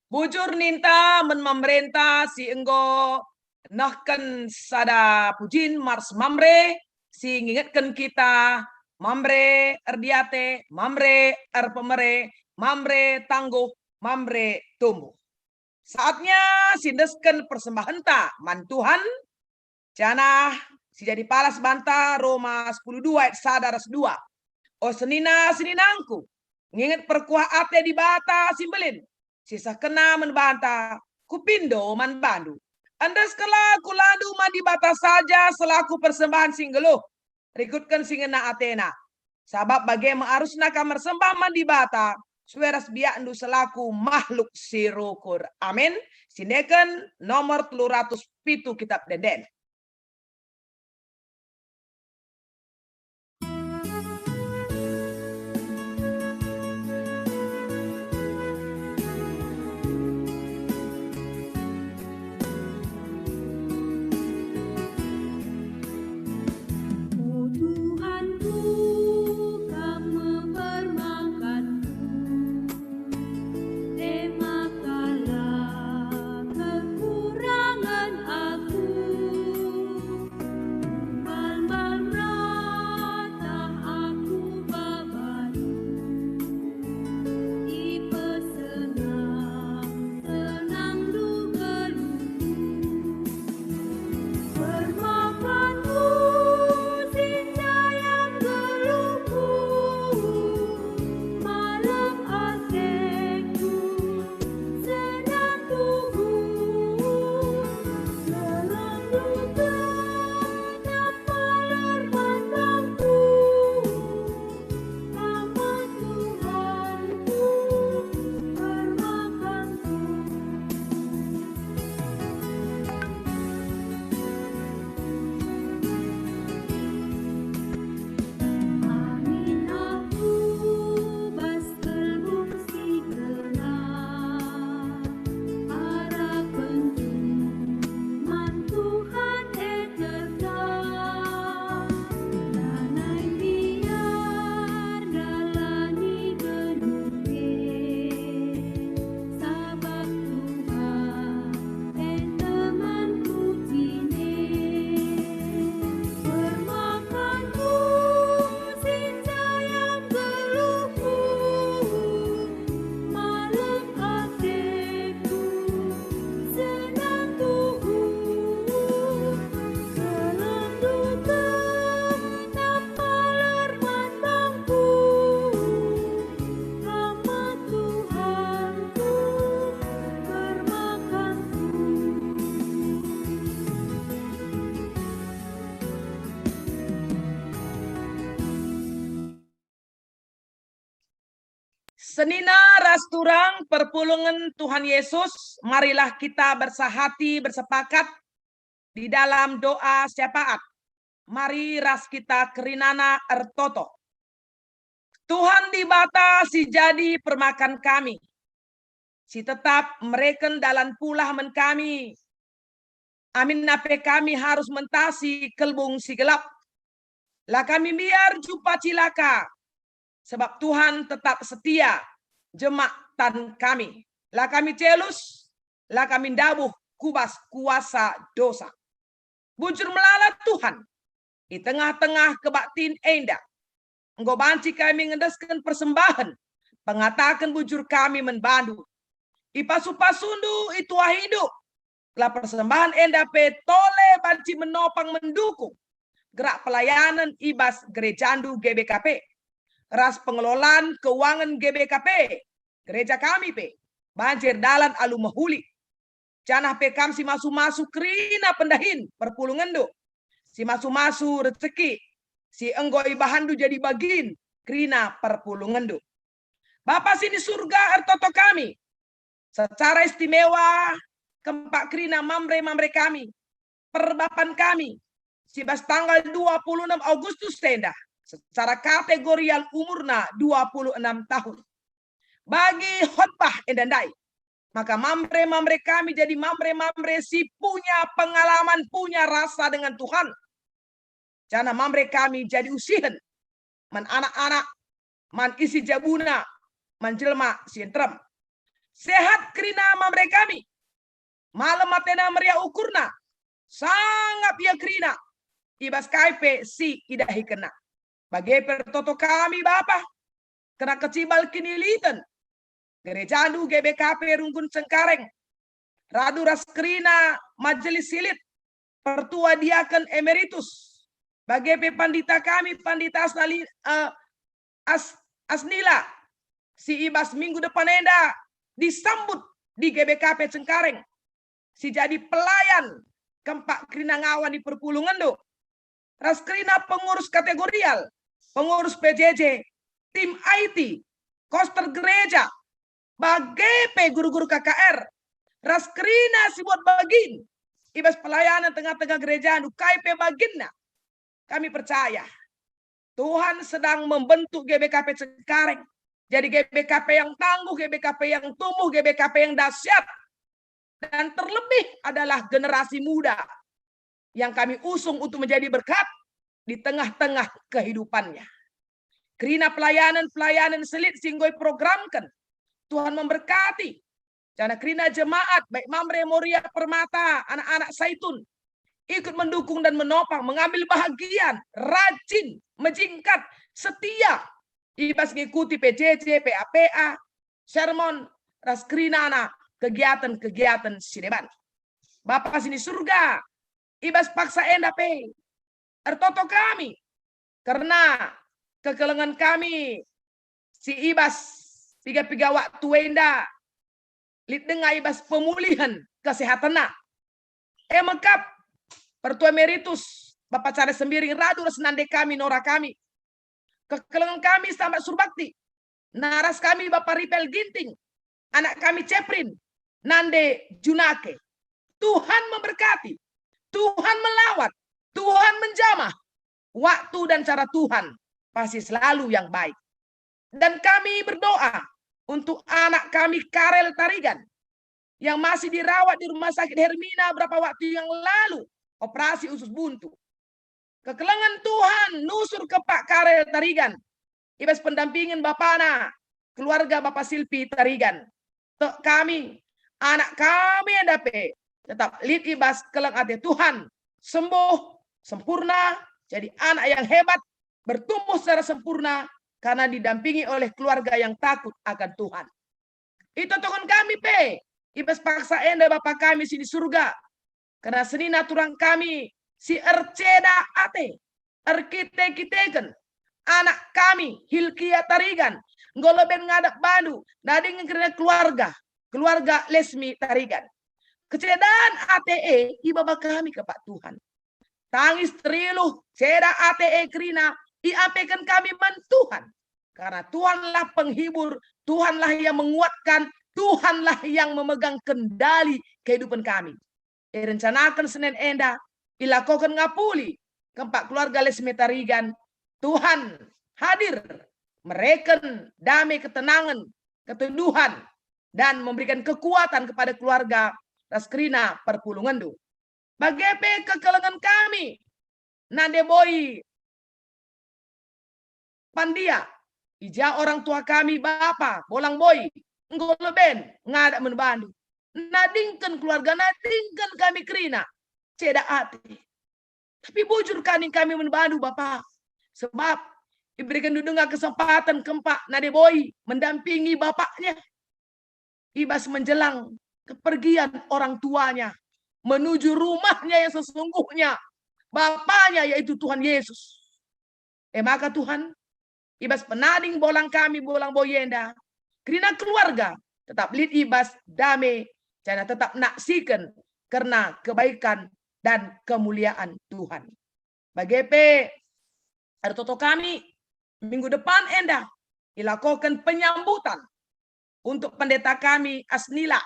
Bujur ninta man Mamrenta si enggo nehken sada pujin mars Mamre si ngingetken kita, Mamre erdiate, Mamre erpemere, Mamre tangguh, Mamre tumbuh. Saatnya si endesken persembahenta man Tuhan, janah si jadi palas banta Roma sepuluh dua ayat sada ras dua. O senina-seninangku, nginget perkuah ate Dibata si mbelin, si sehkenna man banta, kupindo man bandu. Endeskenlah kulandu man Dibata saja selaku persembahen si nggeluh, rikutken si ngena atena. Sabap bage me arusna kam mersembah man Dibata, sue ras biakndu selaku mahluk si rukur. Amin. Sindeken nomor telu ratus pitu Kitab Ende-enden. O Tuhanku, Kam me permakanku, e maka la kekurangen aku. Mbal-mbal merata aku babaNdu, ipesenang-senangNdu geluhku. Permakanku si ncayan geluhku, malem ateku, senang tuhu, geluhndu tetap maler man bangku. Amat Tuhanku, permakanku. Amin aku bas kelbung si gelap, arapenku man Tuhan e tetap. Lanai mbiar ndalani geluh e, sabap Tuhan e temanku jine. Permakanku si ncayan geluhku, malem ateku, senang tuhu, geluhndu tetap maler man bangku. Amat Tuhanku, permakanku. Senina ras turang perpulungen Tuhan Yesus, marilah kita bersahati, bersepakat di dalam doa syafaat. Mari ras kita kerinana ertoto. Tuhan Dibata si jadi permakan kami, si tetap mereken dalan pulah man kami, aminna pe kami harus mentasi kelbung si gelap. La kami mbiar jumpa cilaka, sebab Tuhan tetap setia jemak tan kami. La kami celus, la kami ndabuh ku bas kuasa dosa. Bujur melala Tuhan, i tengah-tengah kebaktin enda, enggo banci kami ngendesken persembahen, pengataken bujur kami man bandu. Ipasu-pasundu, ituahindu, la persembahen enda pe tole banci menopang mendukung gerak pelayanen i bas gerejandu G B K P, ras pengelolan keuangen G B K P, gereja kami pe, banci erdalan alu mehuli. Janah pe kam si masu-masu kerina pendahin perpulungenndu, si masu-masu receki si enggo ibahanndu jadi bagin kerina perpulungenndu. Bapa si ni Surga, ertoto kami, secara istimewa kempak kerina Mamre-Mamre kami, perbapan kami, si bas tanggal dua puluh enam Agustus enda, secara kategorial umurna dua puluh enam tahun. Bagi khotbah enda ndai, maka Mamre-Mamre kami jadi Mamre-Mamre si punya pengalaman, punya rasa dengan Tuhan. Janah Mamre kami jadi usihen man anak-anak, man isi jabuna, man jelma si nterem. Sehat kerina mamre kami. Malem atena meriah ukurna. Sangap ia kerina i bas kai pe si idahikenna. Bage pe ertoto kami, Bapa, kerna kecibal kiniliten gerejandu G B K P Runggun Cengkareng, radu ras kerina majelis si lit, pertua diaken emeritus, bage pe pandita kami, Pandita Asnali-, eh, As-, Asnila, si i bas minggu depan enda disambut di G B K P Cengkareng, si jadi pelayan kempak kerina ngawan i perpulungenndu, ras kerina pengurus kategorial, pengurus P J J, tim I T, koster gereja, bage pe guru-guru K K R, ras kerina si buat bagin i bas pelayanan tengah-tengah gerejandu, kai pe baginna. Kami percaya Tuhan sedang membentuk G B K P Cengkareng jadi G B K P yang tangguh, G B K P yang tumbuh, G B K P yang dahsyat. Dan terlebih adalah generasi muda yang kami usung untuk menjadi berkat di tengah-tengah kehidupannya. Kerina pelayanan-pelayanan si lit si enggo iprogramken, Tuhan memberkati. Janah kerina jemaat, baik Mamre, Moria, Permata, anak-anak Saitun, ikut mendukung dan menopang, mengambil bahagian, rajin, mejingkat, setia, i bas ngikuti P J J, P A P A, sermon, ras kerinana kegiatan-kegiatan si deban. Bapa si ni Surga, i bas paksa enda pe, ertoto kami kerna kekelengen kami si i bas piga-piga waktu enda lit denga i bas pemulihen kesehatenna. E me kap Pertua Emeritus, Bapa Charles Sembiring radu ras nande kami, nora kami. Kekelengen kami Sambat Surbakti, naras kami Bapa Ripel Ginting, anak kami Ceprin, nande Junake. Tuhan memberkati, Tuhan melawat, Tuhan menjamah. Waktu dan cara Tuhan pasti selalu yang baik. Dan kami berdoa untuk anak kami Karel Tarigan yang masih dirawat di Rumah Sakit Hermina beberapa waktu yang lalu, operasi usus buntu. Kekelengen Tuhan nusur kempak Karel Tarigan i bas pendampingen bapana, keluarga Bapa Silpi Tarigan. Tek kami, anak kami enda pe tetap lit i bas keleng ate Tuhan, sembuh, sempurna, jadi anak yang hebat, bertumbuh secara sempurna karena didampingi oleh keluarga yang takut akan Tuhan. Itotoken kami pe i bas paksa enda Bapa kami si di Surga, kerna senina turang kami si erceda ate, erkite-kiteken anak kami Hilkia Tarigan, enggo leben ngadap bandu, nadingken kerina keluarga, keluarga Lesmi Tarigan. Kecedan ate e ibaba kami kempak Tuhan. Tangis teriluh, ceda ate e kerina iapeken kami man Tuhan. Karena Tuhanlah penghibur, Tuhanlah yang menguatkan, Tuhanlah yang memegang kendali kehidupan kami. Irencanaken Senin enda, ilakoken ngapuli kempak keluarga Lesmi Tarigan. Tuhan hadir, mereken dame, ketenangen, keteduhan, dan memberikan kekuatan kepada keluarga ras kerina perpulungenndu. Bage pe kekelengen kami, nande boi pandia, i ja orang tua kami bapa, bolang boi, enggo leben ngadap man bandu. Nadingken keluarga, nadingken kami kerina, ceda ate. Tapi bujur ka ning kami man bandu, Bapa, sebab iberekenndu denga kesempatan kempak nande boi mendampingi bapaknya i bas menjelang kepergian orang tuanya menuju rumahnya yang sesungguhnya, Bapanya, yaitu Tuhan Yesus. E maka Tuhan, i bas penading bolang kami, bolang boi enda, kerina keluarga tetap lit i bas dame, janah tetap naksiken kerna kebaikan dan kemuliaan Tuhan. Bage pe ertoto kami, minggu depan enda ilakoken penyambutan untuk pendeta kami Asnila,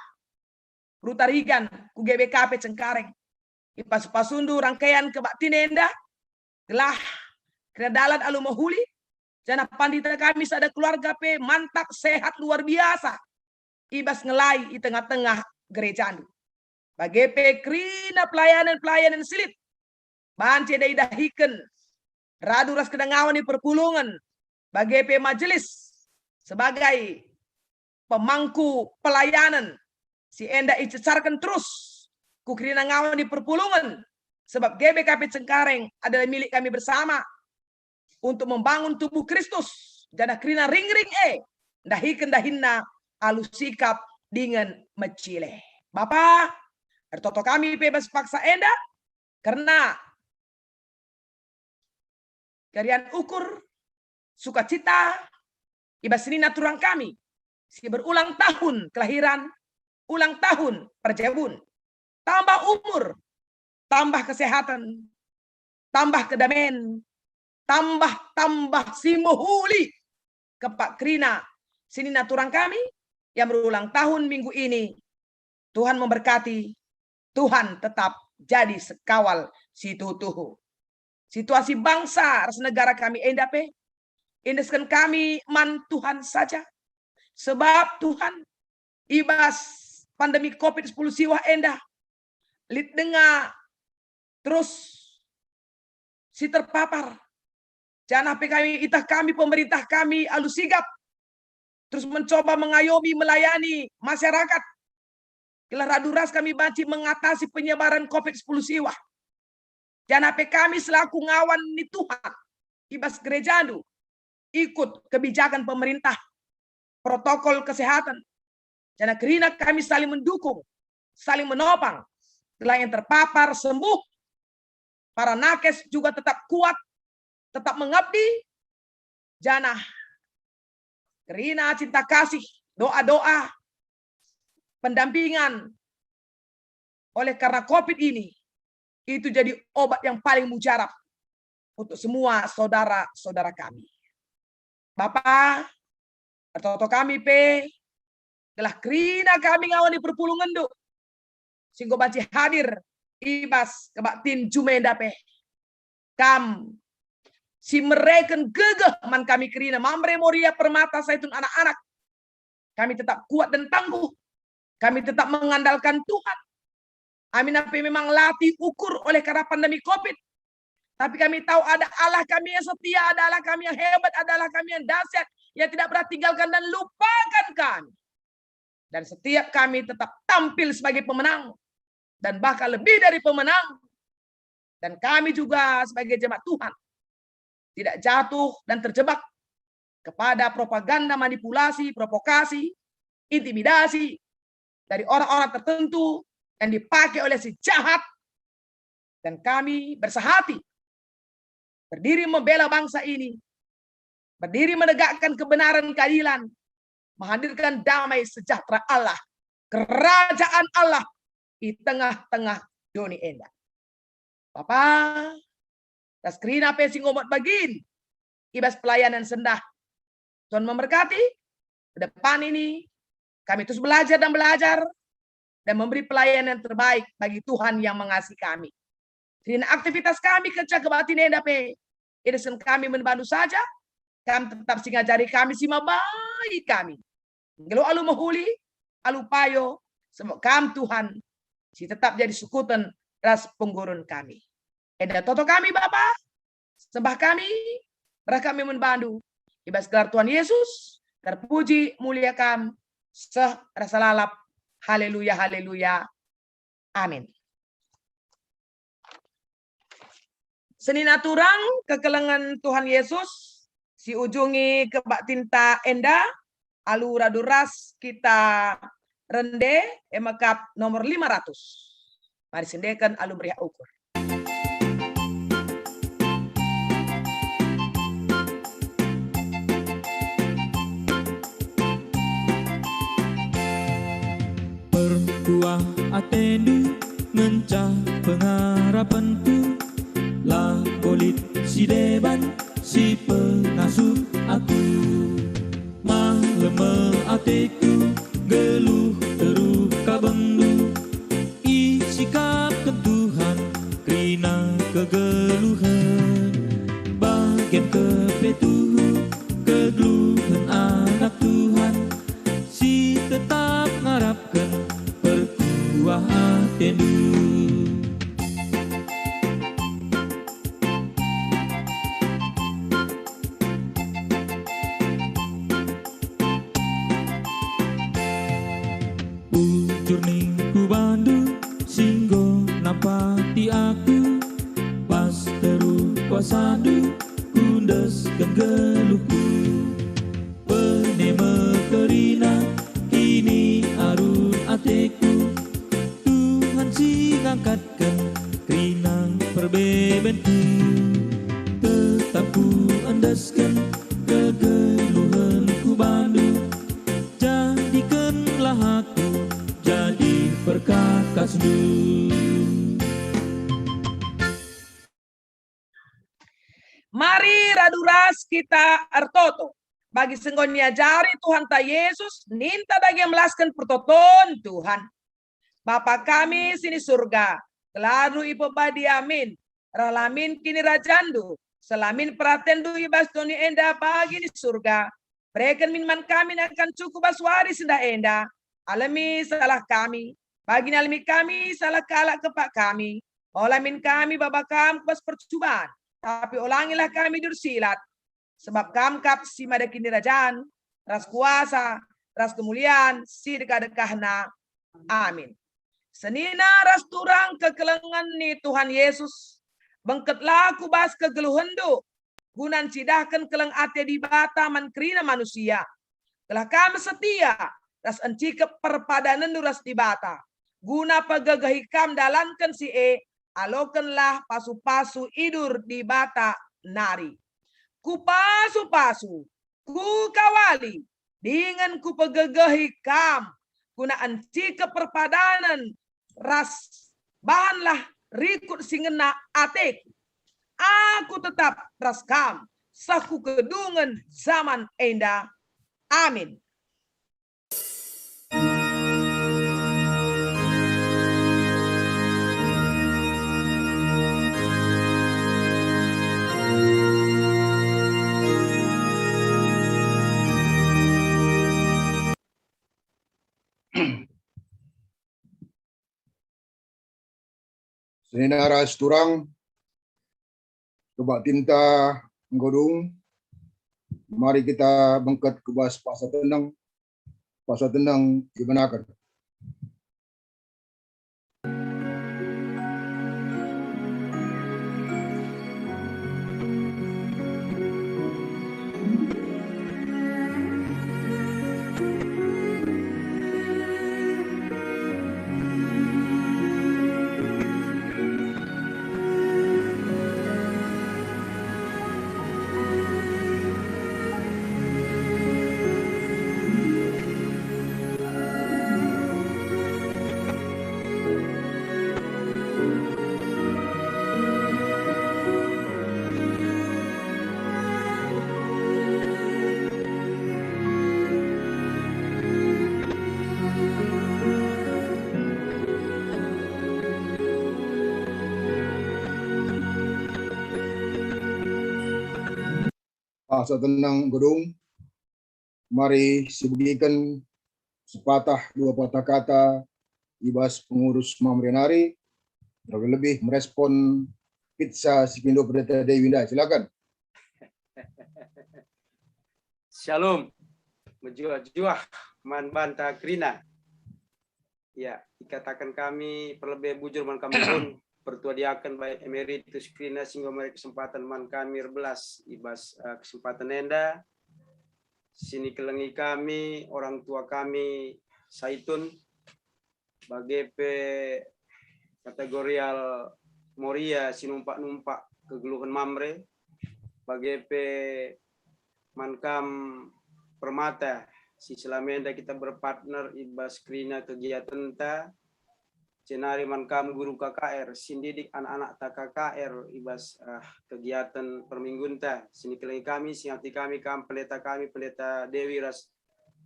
Rutarigan ku G B K P Cengkareng. Ipasu-pasundu rangkaian kebaktin enda, gelah kerina dalan alu mehuli, janah pandita kami sada keluarga pe mantap sehat luar biasa i bas ngelai i tengah-tengah gerejandu. Bage pe kerina pelayanan-pelayanan si lit banci enda idahiken radu ras kedengawen i perpulungen, bage pe majelis sebagai pemangku pelayanen si enda icecarken terus ku kerina ngawan ni perpulungen, sebab G B K P Cengkareng adalah milik kami bersama untuk membangun tubuh Kristus, janah kerina ringring e ndahiken dahinna alu sikap dingen mecile. Bapa, ertoto kami pe bas paksa enda, kerna keriahen ukur sukacita i bas senina turang kami si berulang tahun kelahiran, ulang tahun perjabun, tambah umur, tambah kesehatan, tambah kedamen, tambah-tambah si mehuli kempak kerina senina turang kami yang berulang tahun minggu ini. Tuhan memberkati, Tuhan tetap jadi sekawal si tuhu-tuhu. Situasi bangsa ras negara kami enda pe iendesken kami man Tuhan saja. Sebab Tuhan, i bas pandemi covid sepuluh siwah enda, lit denga terus si terpapar. Janah pe kami itah kami pemerintah kami alu sigap terus mencoba mengayomi, melayani masyarakat. Gelah radu ras kami banci mengatasi penyebaran covid sepuluh siwah. Janah pe kami selaku ngawan ni Tuhan i bas gerejandu ikut kebijakan pemerintah, protokol kesehatan. Janah kerina kami saling mendukung, saling menopang, gelah yang terpapar sembuh, para nakes juga tetap kuat, tetap mengabdi, janah kerina cinta kasih, doa-doa, pendampingan oleh karena covid ini, itu jadi obat yang paling mujarab untuk semua saudara-saudara kami. Bapa, ertoto kami pe, gelah kerina kami ngawan ni perpulungenndu si enggo banci hadir i bas kebaktin jumenda pe. Kam si mereken gegeh man kami kerina Mamre Moria Permata Saitun anak-anak. Kami tetap kuat dan tangguh. Kami tetap mengandalkan Tuhan. Amin api memang lati ukur oleh karena pandemi covid. Tapi kami tahu ada Allah kami yang setia, ada Allah kami yang hebat, ada Allah kami yang dahsyat, yang tidak pernah tinggalkan dan lupakan kami. Dan setiap kami tetap tampil sebagai pemenang dan bahkan lebih dari pemenang. Dan kami juga sebagai jemaat Tuhan tidak jatuh dan terjebak kepada propaganda, manipulasi, provokasi, intimidasi dari orang-orang tertentu yang dipakai oleh si jahat. Dan kami bersehati berdiri membela bangsa ini, berdiri menegakkan kebenaran, keadilan, menghadirkan damai sejahtera Allah, kerajaan Allah i tengah-tengah doni enda. Bapa, ras kerina pe si ngomot bagin i bas pelayanan sendah. Tuhan memberkati. Ke depan ini, kami terus belajar dan belajar dan memberi pelayanan terbaik bagi Tuhan yang mengasihi kami. Kerina aktivitas kami kenca kebaktin enda pe, iendesken kami man bandu saja, kam tetap si ngajari kami, si mabai kami. Nggeluh alu mehuli, alu payo, sebab kam Tuhan, si tetap jadi sukuten ras penggurun kami. Enda toto kami, Bapa, sembah kami, merah kami man bandu. I bas gelar Tuhan Yesus, terpuji, mulia kam, seh rasa lalap. Haleluya, haleluya. Amin. Senina turang kekelengen Tuhan Yesus, si ujungi kebaktinta enda, alu radu ras kita rende, e mekap nomor lima ratus. Mari siendeken alu meriah ukur. Perkuah atendu ngenca pengarapenku, lako lit si deban si pengasup aku. Malem me ateku, nggeluh teruh kabendu, isikapken Tuhan kerina kegeluhen. Bagen kepe tuhu kegeluhen anak Tuhan, si tetap ngarapken perkuah atendu. Sadu kundesken geluhku, pene me kerina kini arun ateku. Tuhan si ngangkatken kerina perbebenku, tetap ku endesken kegeluhenku bandu. Jadikenlah aku jadi perkakasndu. Mari radu ras kita ertoto. Bagi si enggo niajari Tuhanta Yesus, ninta dage melasken pertoton Tuhan. Bapa kami si ni Surga, gelarNdu ipebadiamin, rehlah min kinirajanNdu, seh la min peratenndu i bas doni enda bagi ni Surga. Bereken min man kami nakan cukup bas wari sendah enda. Alemi salah kami, bagi nalemi kami salah kalak kepak kami. Ola min kami baba Kam ku bas percuban, tapi olangilah kami dursilat. Sebab Kam kap si mada kinirajan, ras kuasa, ras kemulian si dekah-dekahna. Amin. Senina ras turang kekelengen ni Tuhan Yesus, bengketlah ku bas kegeluhenndu, guna ncidahken keleng ate Dibata man kerina manusia. Gelah kam setia ras encikep perpadanenndu ras Dibata, guna pegegehi kam dalanken si e, alokenlah pasu-pasu idur Dibata nari. Kupasu-pasu, kukawali, dingen kupegegehi kam, guna encikep perpadanen ras bahanlah rikut si ngena ateku. Aku tetap ras kam seh ku kedungen zaman enda. Amin. Senina ras turang, kebaktinta enggo dung, mari kita bengket ku bas paksa teneng, paksa teneng ibenaken. Paksa teneng enggo dung, mari sibegiken sepatah dua patah kata i bas pengurus Mamre nari, terlebih merespon pizza si pindo Pendeta Dewi ndai. Silakan. Shalom. Mejuah-juah man banta kerina. Ya, ikataken kami perlebe bujur man kami pun, pertua diaken baik emeritus kerina si enggo meri kesempatan man kami erbelas i bas, eh, kesempatan enda. Sinikelengi kami, orang tua kami Saitun, bage pe kategorial Moria si numpak-numpak kegeluhen Mamre, bage pe man kam Permata, si selama enda kita berpartner i bas kerina kegiatenta, jenari man kam guru K K R, si ndidik anak-anakta K K R i bas, eh, kegiaten perminggunta. Sinikelengi kami, singati kami kam, pendeta kami, Pendeta Dewi ras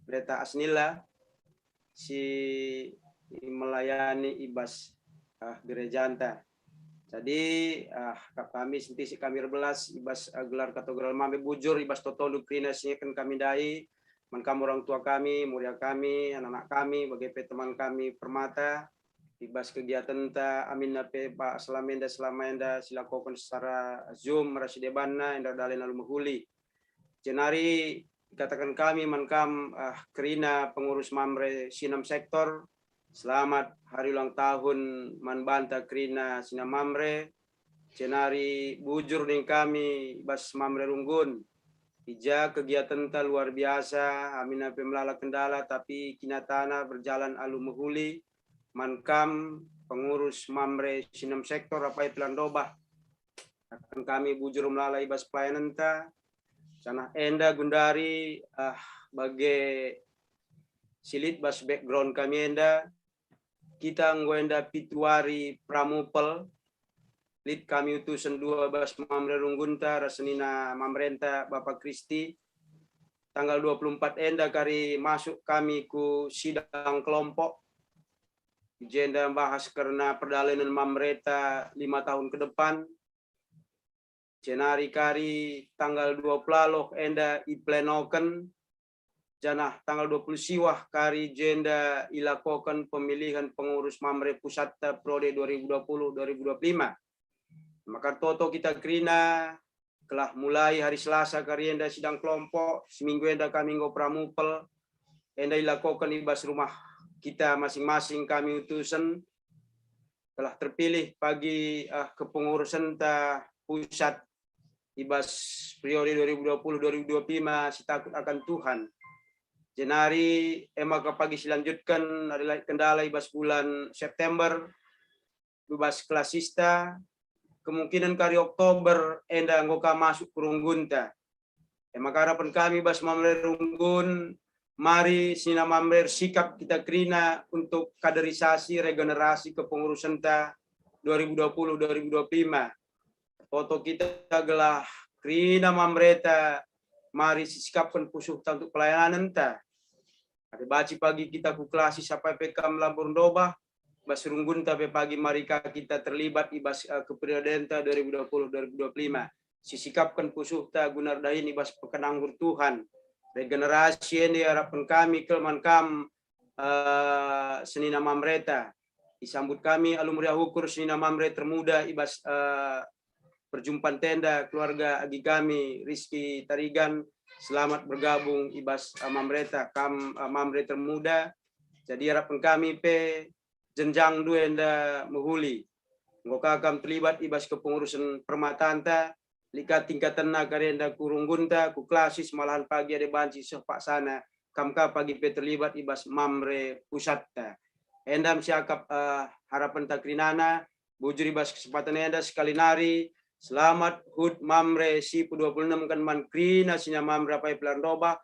Pendeta Asnilla, si melayani i bas, eh, gerejanta. Jadi, eh, kap kami sentisi kami erbelas i bas, eh, gelar kategorial Mamre bujur i bas totondu kerina si ngeken kami ndai, man kam orang tua kami, Moria kami, anak-anak kami, bage pe teman kami Permata, i bas kegiatenta, aminna pe ba selama enda, selama enda silakoken secara Zoom ras si debanna, enda dalan alu mehuli. Jenari ikataken kami man kam, ah, kerina pengurus Mamre si enam sektor, selamat hari ulang tahun man banta kerina si enam Mamre. Jenari bujur ning kami bas Mamre Runggun. I ja kegiatenta luar biasa, aminna pe melala kendala, tapi kinatana berjalan alu mehuli. Man kam pengurus Mamre sinem sektor apai pelandobah. Akan kami bujur melala i bas pelayanenta, janah enda gundari, ah, bage silit bas background kami enda, kita enggo enda pitu wari pramupel, lit kami utusen dua bas Mamre Runggunta ras senina Mamrenta Bapa Kristi. Tanggal dua puluh empat enda kari masuk kami ku sidang kelompok, i jenda membahas kerna perdalanen Mamreta lima tahun ke depan. Jenari kari tanggal dua puluh enda iplenoken, janah tanggal dua puluh siwah kari jenda ilakoken pemilihan pengurus Mamre Pusatta periode dua ribu dua puluh dua ribu dua puluh lima. Maka toto kita kerina, kelah mulai hari Selasa kari enda sidang kelompok, seminggu enda kami enggo pramupel, enda ilakoken i bas rumah kita masing-masing kami utusen, telah terpilih pagi, eh, kepengurusenta pusat i bas periode dua ribu dua puluh dua ribu dua puluh lima si takut akan Tuhan. Jenari, e maka pagi si lanjutken adalah kendala i bas bulan September, i bas klasista, kemungkinan kari Oktober enda enggo ka masuk ku runggunta. E maka harapen kami bas Mamre Runggun, mari senina Mamre ersikap kita kerina untuk kaderisasi regenerasi kepengurusenta dua ribu dua puluh dua ribu dua puluh lima. Toto kita gelah kerina Mamreta mari sisikapken pusuhta untuk pelayanenta. Adi banci pagi kita ku klasis apai pe kam lambur ndobah, bas runggunta pe pagi mari ka kita terlibat i bas, eh, kepribadenta dua ribu dua puluh dua ribu dua puluh lima. Sisikapken pusuhta guna erdahin i bas peken anggur Tuhan. Regenerasi enda iarapken kami kal man kam, eh, senina Mamreta. Isambut kami alu meriah ukur senina Mamre termuda i bas, eh, perjumpanta enda keluarga agi kami, Rizky Tarigan. Selamat bergabung i bas, eh, Mamreta, kam, eh, Mamre termuda. Jadi arapken kami pe jenjangndu enda mehuli. Enggo ka kam terlibat i bas kepengurusen permatanta, lit ka tingkatenna kari enda ku runggunta, ku klasis, malahan pagi adi banci seh paksana, kam ka pagi pe terlibat i bas Mamre pusatta. Enda me siakap, eh, harapenta kerinana, bujur i bas kesempatan enda sekali nari, selamat hut Mamre si pedua puluh enem kan man kerina senina Mamre apai pelandobah,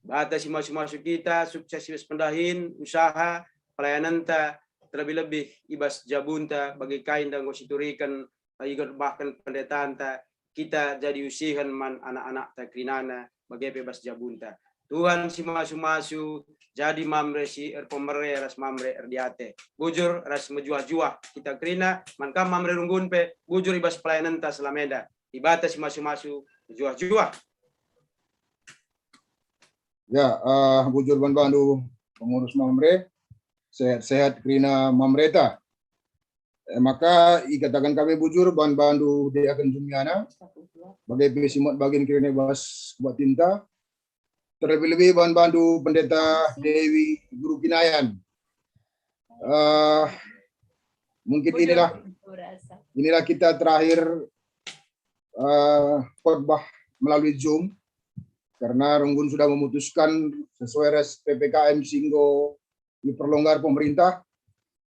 Dibata si masu-masu kita, sukses i bas pendahin, usaha, pelayanenta, terlebih-lebih i bas jabunta, bage kai enda enggo situriken, igerbahken pendetanta, kita jadi usihen man anak-anakta kerinana, bage pe bas jabunta. Tuhan si masu-masu, jadi Mamre si erpemere ras Mamre erdiate. Bujur ras mejuah-juah kita kerina, man kam Mamre runggun pe, bujur i bas pelayanenta selama enda. Dibata si masu-masu, mejuah-juah. Ya, eh, bujur ban bandu pengurus Mamre, sehat-sehat kerina Mamreta. Eh, maka ikataken kami bujur ban bandu Diaken Jumiana, bage pe si muat bagin kerina bas kebaktinta, terlebih-lebih ban bandu Pendeta Dewi Guru Kinayan. Eh, mungkin inilah, inilah kita terakhir, eh, khotbah melalui Zoom, karena runggun sudah memutuskan sesuai ras P P K M si enggo diperlonggar pemerintah,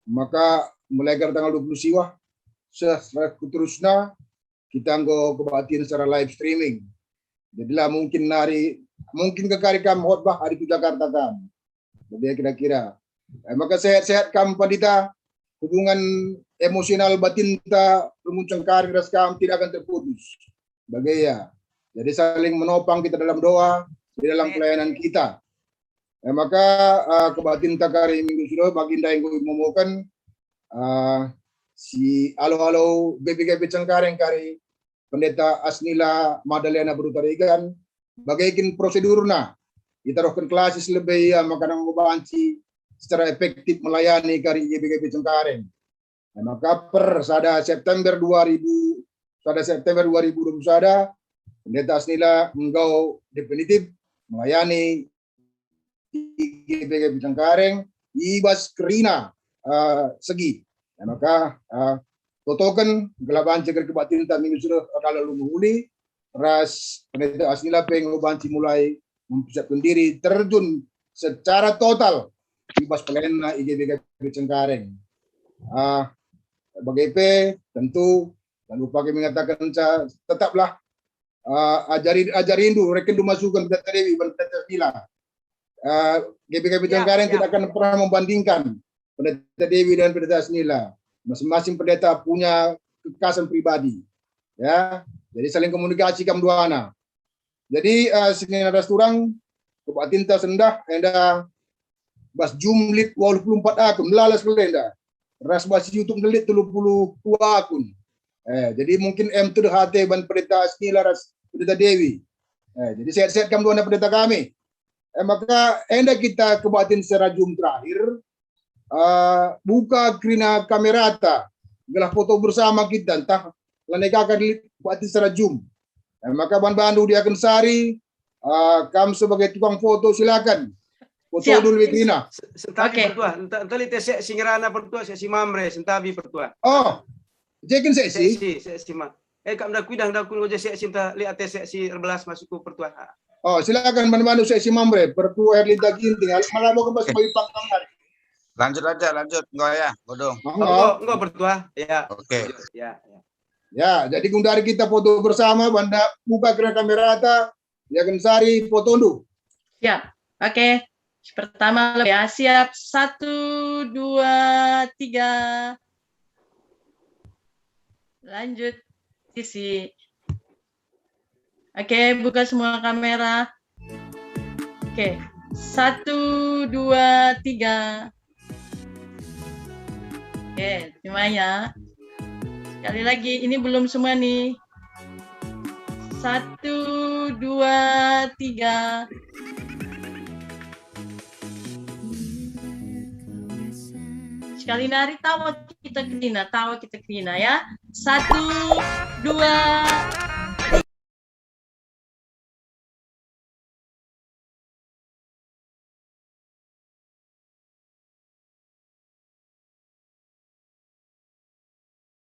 maka mulai dari tanggal dua puluh siwah, se-, seterusna kita enggo kebaktin secara live streaming. Jadilah mungkin nari, mungkin ke kari kam khotbah adi ku Jakarta kam. Jadi kira-kira. Eh, maka sehat-sehat kam, Pandita. Hubungan emosional batinta runggun Cengkareng ras kam tidak akan terputus. Bage ya. Jadi saling menopang kita dalam doa, di dalam pelayanan kita. Eh, maka, eh, kebaktinta kari minggu si doh, bagi ndai enggo imomoken, eh, si alo-alo G B K P Cengkareng kari, Pendeta Asnila Madalena Beru Tarigan, bage kin prosedurna, itaruhken klasis lebe ia maka enggo banci secara efektif melayani kari G B K P Cengkareng. Nah, maka per sada September dua ribu, sada September dua ribu dua puluh sada, Pendeta Asnila enggo definitif melayani G B K P Cengkareng i bas kerina, eh, segi. Nah, maka, eh, totoken gelah banci kebaktinta minggu si reh erdalan mehuli, ras Pendeta Asnila pe enggo banci mulai mempersiapkan diri terjun secara total i bas pelayananna i G B K P Cengkareng. Ah, bage pe tentu, lalu pakai mengatakan ca-, tetaplah, ah, ajari, ajarindu, rekendu masukan Pendeta Dewi, Pendeta Asnila. Ah, G B K P Cengkareng tidak akan pernah membandingkan Pendeta Dewi dan Pendeta Asnila. Masing-masing pendeta punya kekhasan pribadi. Ya, jadi saling komunikasi kam duana. Jadi, eh, senina ras turang, kebaktinta sendah, enda bas Zoom lit waluh puluh empat akun, melala sekali enda. Ras bas YouTube lit telu puluh dua akun. Eh, jadi mungkin em tek ate ban Pendeta Asnila ras Pendeta Dewi. Eh, jadi sehat-sehat kam duana pendeta kami. Eh, maka enda kita kebaktin secara Zoom terakhir, eh, buka kerina kamerata, gelah foto bersama kita, ntah lanai ka lit kebaktin secara Zoom. Eh, maka ban bandu Diaken Sari, eh, kam sebagai tukang foto, silakan. Foto dulu kerina. Sentabi pertua, enta, enta lit seksi ngerana pertua, seksi Mamre, sentabi pertua. Oh, jekin seksi? Seksi, seksi ma. Eh, kap nda kuidah, nda kuidah seksi, enta lit ate seksi erbelas masukku pertua. Oh, silakan bandu-bandu seksi Mamre, pertua Herlinda Ginting, malah mau kembali sebagai pangkang. Lanjut aja, lanjut. Enggak ya, Godong. Enggak, enggak pertua. Ya. Oke. Ya, ya. Ya, jadi gundari kita foto bersama, banda buka kerina kamerata, Diaken Sari, fotondu. Siap. Oke. Pertama, ya, siap. Satu, dua, tiga. Lanjut. Sisi. Oke, buka semua kamera. Oke, satu, dua, tiga. Oke, terima ya. Sekali lagi, ini belum semua nih. Satu, dua, tiga. Sekali nari tawa kita kerina, tawa kita kerina ya. Satu, dua,